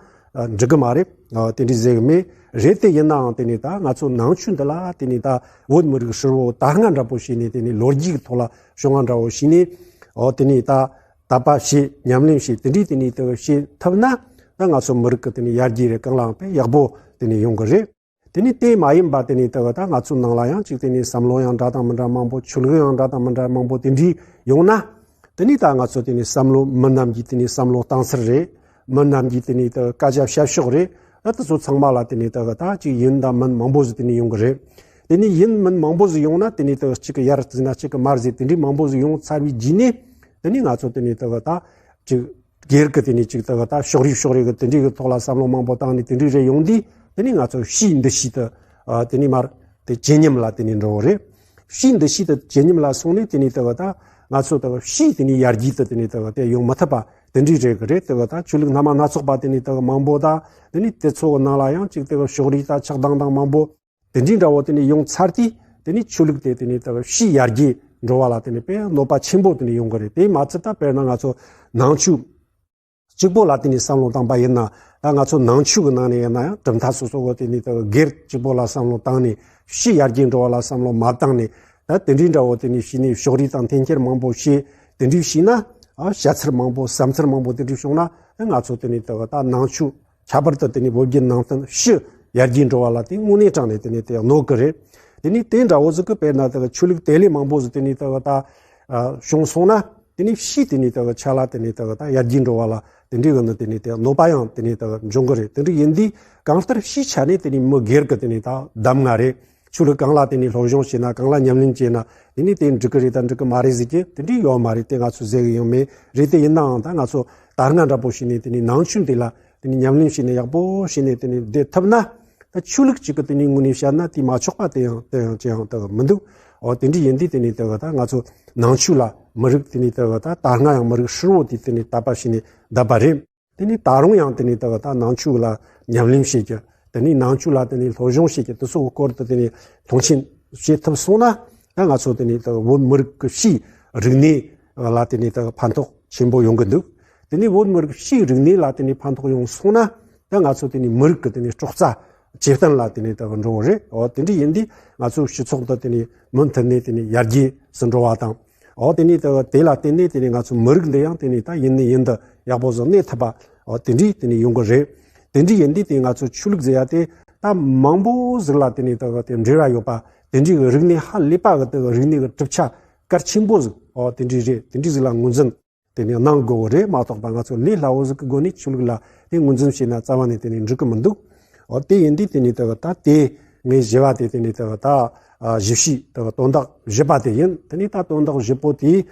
འགྲིག་གི་མ་རེད། ཨ་དེ་འདྲའི་ཟེར་གི་མེད། རེད་དེ་ཡིན་ནའང་དེ་ནས་ད་ང་ཚོ་ནང་ཆོས་འདི་ལ་དེ་ནས་ད་བོད་མི་རིགས་ཧྲིལ་བོ་ད་སྔ་འདྲ་པོ་བྱས་ནས་དེ་ནས་ལོ་རྒྱུས་ཀྱི་ཐོག་ལ་བྱུང་བ་འདྲ་བོ་བྱས་ནས། ཨོ་དེ་ནས་ད་དད་པ་བྱེད། ཉམས་ལེན་བྱེད། དེ་འདྲའི་དེ་ནས་ད་བྱེད་ཐུབ་ན་ད་ང་ཚོ་མི་རིགས་ཀྱི་དེ་ནས་ཡར་རྒྱས་རེད། གང་ལའང་དཔེ་ཡག་པོ་དེ་ནས་ཡོང་གི་རེད། དེ་ནས་དེ་མ་ཡིན་པ་དེ་ནས་ད་ད་ང་ཚོ་ནང་ལ་ཡང་ཅིག་དེ་ནས་བསམ་བློ་ཡང་འདྲ་དང་མི་འདྲ་མང་པོ། ཆོས་ལུགས་ཡང་འདྲ་དང་མི་འདྲ་མང་པོ་དེ་འདྲའི་ཡོང་ན། དེ་ནས་ད་ང་ཚོ་དེ་ནས་བསམ་བློ། མི་རྣམས་ཀྱི་དེ་ནས་བསམ་བློ་སྟངས་འཚོལ་རེད། མི་རྣམས་ཀྱི་དེ་ནས་ད་སྐད་ཆ་བཤད་ཕྱོགས་རེད། ད་དེ་ཚོ་ཚང་མ་ལ་དེ་ནས་ད་ད་ཅིག་ཡིན་དང་མིན་མང་པོ་ཟིག་དེ་ནས་ཡོང་གི་རེད། དེ་ནས་ཡིན་མིན་མང་པོ་ཟིག་ཡོང་ན་དེ་ནས་ད་གཅིག་གི་ཡར་ཟིག་ན་གཅིག་གི་མར་ཟིག་དེ་འདྲའི་མང་པོ་ཟིག་ཡོང་ཚར་བའི་རྗེས་ནས་དེ་ནས་ང་ཚོ་དེ་ནས་ད་ད་ཅིག་སྒེར་གྱི་དེ་ནས་ཅིག་ད་ད་ཕྱོགས་རིས་ཕྱོགས་རིས་ཀྱི་དེ་འདྲའི་གི་ཐོག་ལ་བསམ་བློ་མང་པོ་བཏང་ནས་དེ་འདྲའི་རེ་ཡོང་དུས། དེ་ནས་ང་ཚོ་ཕྱིའི་འདུ་ཤེས་དེ་ཨ་དེ་ནས་མར་དེ་ཇེ་ཉམས་ལ་དེ་ནས་འགྲོ་བ་རེད། ཕྱིའི་འདུ་ཤེས་དེ་ཇེ་ཉམས་ལ་སོང་ནས་དེ་ནས་ད་ད་ང་ཚོ་ད་ཕྱིའི་དེ་ནས་ཡར་རྒྱས་དེ་དེ་ནས་ད་དེ་ཡོང་མི་ཐུབ་པ་དེ་འདྲའི་རེད་གི་རེད། ད་ད་ཆོས་ལུགས་སྣ་མང་སྣ་ཚོགས་པ་དེ་ནས་ད་མང་པོ་ད་དེ་ནས་དེ་ཚོ་གི་ནང་ལ་ཡང་ཅིག་ད་ཕྱོགས་རིས་ད་ཆགས་སྡང་དང་མང་པོ། དེ་འདྲའི་འདྲ་བོ་དེ་ནས་ཡོང་ཚར་དུས། དེ་ནས་ཆོས་ལུགས་དེ་དེ་ནས་ད་ཕྱིའི་ཡར་རྒྱས་འགྲོ་བ་ལ་དེ་ནས་དཔེ་གནོད་པ་ཆེན་པོ་དེ་ནས་ཡོང་གི་རེད། དེ་མ་ཚད་ད་དཔེར་ན་ང་ཚོ་ནང་ཆོས་གཅིག་པོ་ལ་དེ་ནས་བསམ་བློ་བཏང་པ་ཡིན་ན། ད་ང་ཚོ་ནང་ཆོས་ཀྱི་ནང་ནས་ཡིན་ན་ཡང་གྲུབ་མཐའ་སོ་སོ་གི་དེ་ནས་ད་སྒེར་གཅིག་པོ་ལ་བསམ་བློ་བཏང་ནས་ཕྱིའི་ཡར་རྒྱས་འགྲོ་བ་ལ་བསམ་བློ་མ་བཏང་ནས། ད་དེ་འདྲའི་འདྲ་བོ་དེ་ནས་བྱས་ནས་ཕྱོགས་རིས་དང་འཐེན་འཁྱེར་མང་པོ་བྱས། དེ་འདྲའི་བྱས་ན་ཨ་བྱ་ཚུལ་མང་པོ་བསམ་ཚུལ་མང་པོ་དེ་འདྲའི་བྱུང་ན། ཨ་ང་ཚོ་དེ་ནས་ད་ད་ནང་ཆོས། ཁྱད་པར་དུ་དེ་ནས་བོད་བརྒྱུད་ནང་བསྟན་ཕྱི་ཡར་རྒྱས་འགྲོ་བ་ལ་དེ་དངོས་གནས་དྲང་ནས་དེ་ནས་དེ་གནོད་གི་རེད། དེ་ནས་དེ་འདྲ་བོ་ཟིག་གི་དཔེར་ན་དེ་ཆོས་ལུགས་དེ་ལས་མང་པོ་ཟིག་དེ་ནས་དེ་ད་བྱུང་སོང་ན། དེ་ནས་ཕྱིའི་དེ་ནས་དེ་ཆ་ལ་དེ་ནས་དེ་ད་ཡར་རྒྱས་འགྲོ་བ་ལ་དེ་འདྲའི་གི་ནི་དེ་ནས་དེ་གནོད་པ་ཡང་དེ་ནས་དེ་འབྱུང་གི་རེད། དེ་འདྲ་ཡིན་དུས་གང་ལྟར་ཕྱིའི་ཆ་ནས་དེ་ནས་མི་སྒེར་གི་དེ་ནས་ད་གདམས་ངག་རེད། ཆོས་ལུགས་གང་ལ་དེ་ནས་སློབ་སྦྱོང་བྱས་ན། གང་ལ་ཉམས་ལེན་བྱས་ན་དེ་ནས་དེ་འགྲིག་གི་རེད་དང་འགྲིག་གི་མ་རེད་ཟེར་གྱི་དེ་འདྲའི་ཡོད་མ་རེད། དེ་ང་ཚོ་ཟེར་གི་ཡང་མེད་རེད། དེ་ཡིན་ནའང་ད་ང་ཚོ་ད་སྔ་འདྲ་པོ་བྱས་ནས་དེ་ནས་ནང་ཆོས་འདི་ལ་དེ་ནས་ཉམས་ལེན་བྱས་ནས་ཡག་པོ་བྱས་ནས་དེ་ནས་བསྡད་ཐུབ་ན། ད་ཆོས་ལུགས་གཅིག་གི་དེ་ནས་ངོས་ནས་བཤད་ན་དེ་མ་ཆོག་པ་དེ་ཡང་དེ་ཡང་ཅི་ཡང་དེ་མི་འདུག་འོ་དེ་འདྲ་ཡིན་དུས་དེ་ནས་དེ་ད་ང་ཚོ་ནང་ཆོས་ལ་མི་རིགས་དེ་ནས་དེ་ད་ད་སྔ་ཡང་མི་རིགས་ཧྲིལ་བོ་དེ་དེ་ནས་དད་པ་བྱས་ནས་བསྡད་པ་རེད། དེ་ནས་ད་རུང་ཡང་དེ་ནས་ད་ད་ནང་ཆོས་ལ་ཉམས་ལེན་བྱེད་རྒྱུ། དེ་ནས་ནང་ཆོས་ལ་དེ་ནས་སློབ་སྦྱོང་བྱེད་རྒྱུ། དེ་ཚོའི་སྐོར་དུ་དེ་ནས་མཐོང་ཆེན་བྱེད་ཐུབ་སོང་ན། ད་ང་ཚོ་དེ་ནས་ད་བོད་མི་རིགས་ཀྱི་ཕྱིའི་རིག་གནས་ལ་དེ་ནས་ད་ཕན་ཐོགས་ཆེན་པོ་ཡོང་གི་འདུག་དེ་ནས་བོད་མི་རིགས་ཕྱིའི་རིག་གནས་ལ་དེ་ནས་ཕན་ཐོགས་ཡོང་སོང་ན། ད་ང་ཚོ་དེ་ནས་མི་རིགས་ཀྱི་དེ་ནས་སྲོག་རྩ་ཇེ་བརྟན་ལ་དེ་ནས་ད་འགྲོ་བ་རེད། འོ་དེ་འདྲ་ཡིན་དུས་ང་ཚོའི་སྤྱི་ཚོགས་འདི་དེ་ནས་མུ་མཐུད་ནས་དེ་ནས་ཡར་རྒྱས་སུ་འགྲོ་བ་དང་། འོ་དེ་ནས་ད་དེ་ལ་བརྟེན་ནས་དེ་ནས་ང་ཚོ་མི་རིགས་འདི་ཡང་དེ་ནས་ད་ཡུན་ནས་ཡུན་དུ་ཡག་པོ་བཟོ་གནས་ཐུབ་པ། འོ་དེ་འདྲའི་དེ་ནས་ཡོང་གི་རེད། དེ་འདྲའི་ཡིན་དུས་དེ་ང་ཚོ་ཆོས་ལུགས་ཟེར་ཡ་དེ་ད་མང་པོ་ཟིག་ལ་དེ་ནས་ད་དེ་འབྲེལ་བ་ཡོད་པ། དེ་འདྲའི་གི་རིག་གནས་ཧ་ལས་པ་གི་དེ་གི་རིག་གནས་གི་གྲུབ་ཆ་གལ་ཆེན་པོ་ཟིག་འོ་དེ་འདྲའི་རེད། དེ་འདྲའི་ཟིག་ལ་ངོས་འཛིན་དེ་ནས་གནང་དགོས་གི་རེད་མ་གཏོགས་པ། ང་ཚོ་ལས་སླ་བོ་ཟིག་གི་སྒོ་ནས་ཆོས་ལུགས་ལ་དེ་ངོས་འཛིན་བྱས་ན་རྩ་བ་ནས་དེ་ནས་འགྲིག་གི་མི་འདུག་འོ་དེ་ཡིན་དུས་དེ་ནས་ད་ད་དེ་ངས་ཞུ་བ་དེ་དེ་ནས་ད་ད་ཨ་ཞིབ་ཕྱིའི་ད་དོན་དག་བཞི་པ་དེ་ཡིན། དེ་ནས་ད་དོན་དག་བཞི་པོ་དེ།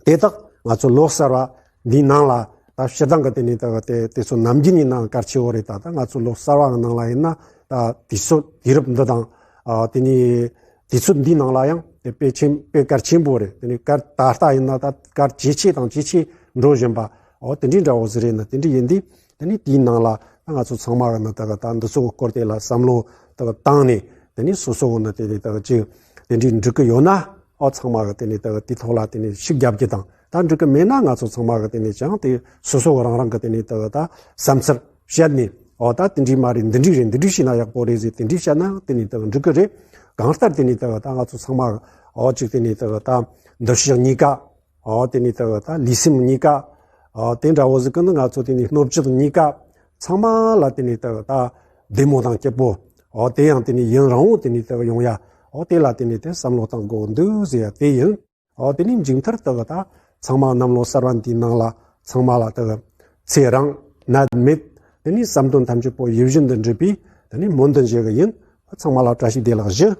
དེ་དག་ང་ཚོ་ལོ་གསར་བ་འདིའི་ནང་ལ་ད་སྤྱིར་བཏང་གི་དེ་ནས་ད་དེ་དེ་ཚོ་ནམ་རྒྱུན་ནས་ནང་གལ་ཆེ་བོ་རེད། ད་ད་ང་ཚོ་ལོ་གསར་བ་གི་ནང་ལ་ཡིན་ན་ད་དུས་ཚོད་དུས་རབས་འདི་དང་། ཨ་དེ་ནས་དུས་ཚོད་འདིའི་ནང་ལ་ཡང་དེ་དཔེ་ཆེན་དཔེ་གལ་ཆེན་པོ་རེད། དེ་ནས་གལ་ད་ལྟ་ཡིན་ན་ད་གལ་ཇེ་ཆེ་དང་ཇེ་ཆེ་འགྲོ་བཞིན་པ། འོ་དེ་འདྲའི་འདྲ་བོ་ཟིག་རེད་ན། དེ་འདྲ་ཡིན་དུས་དེ་ནས་དེའི་ནང་ལ་ད་ང་ཚོ་ཚང་མ་གི་ནི་ད་ད་འདི་ཚོ་གི་སྐོར་དེ་ལ་བསམ་བློ་ད་བཏང་ནས། དེ་ནས་སོ་སོ་གི་ནི་དེ་དེ་ད་ཅིག་དེ་འདྲའི་འགྲིག་གི་ཡོད་ན། ཨོ་ཚང་མ་གི་དེ་ནས་ད་དེ་ཐོག་ལ་དེ་ནས་ཤུགས་རྒྱབ་རྒྱུ་དང་། ད་འགྲིག་གི་མེད་ན་ང་ཚོ་ཚང་མ་གི་དེ་ནས་ཀྱང་དེ་སོ་སོ་གི་རང་རང་གི་དེ་ནས་ད་ད་བསམ་ཚུལ་བཤད་ནས། ཨོ་ད་དེ་འདྲའི་མ་རེད། འདི་འདྲའི་རེད། འདི་འདྲའི་བྱས་ན་ཡག་པོ་རེད་ཟེར་དེ་འདྲའི་བཤད་ན་དེ་ནས་ད་འགྲིག་གི་རེད། གང་ལྟར་དེ་ནས་ད་ད་ང་ཚོ་ཚང་མ་གི་ཨོ་ཅིག་དེ་ནས་ད་ད་འདུ་ཤེས་གཉིས་ཀ། ཨོ་དེ་ནས་ད་ད་ལུས་སེམས་གཉིས་ཀ། ཨོ་དེ་འདྲ་བོ་ཟིག་གི་ནི་ང་ཚོ་དེ་ནས་སྣོད་བཅུད་གཉིས་ཀ་ཚང་མ་ལ་དེ་ནས་ད་ད་བདེ་མོ་དང་སྐྱིད་པོ། ཨོ་དེ་ཡང་དེ་ནས་ཡུན་རིང་བོ་དེ་ནས་ད་ཡོང་ཡ། ཨོ་དེ་ལ་དེ་ནས་དེ་བསམ་བློ་བཏང་དགོས་འདུག་ཟེར་ཡ་དེ་ཡིན། ཨོ་དེ་ནས་མཇུག་མཐར་ད་ད་ཚང་མ་གནམ་ལོ་གསར་བ་འདིའི་ནང་ལ་ཚང་མ་ལ་ད་ཚེ་རིང་ནད་མེད། དེ་ནས་བསམ་དོན་ཐམས་ཅད་པོ་ཡིད་བཞིན་དུ་འགྲུབ་པའི་དེ་ནས་སྨོན་འདུན་ཞུ་གི་ཡིན། ཚང་མ་ལ་བཀྲ་ཤིས་བདེ་ལེགས་ཞུ།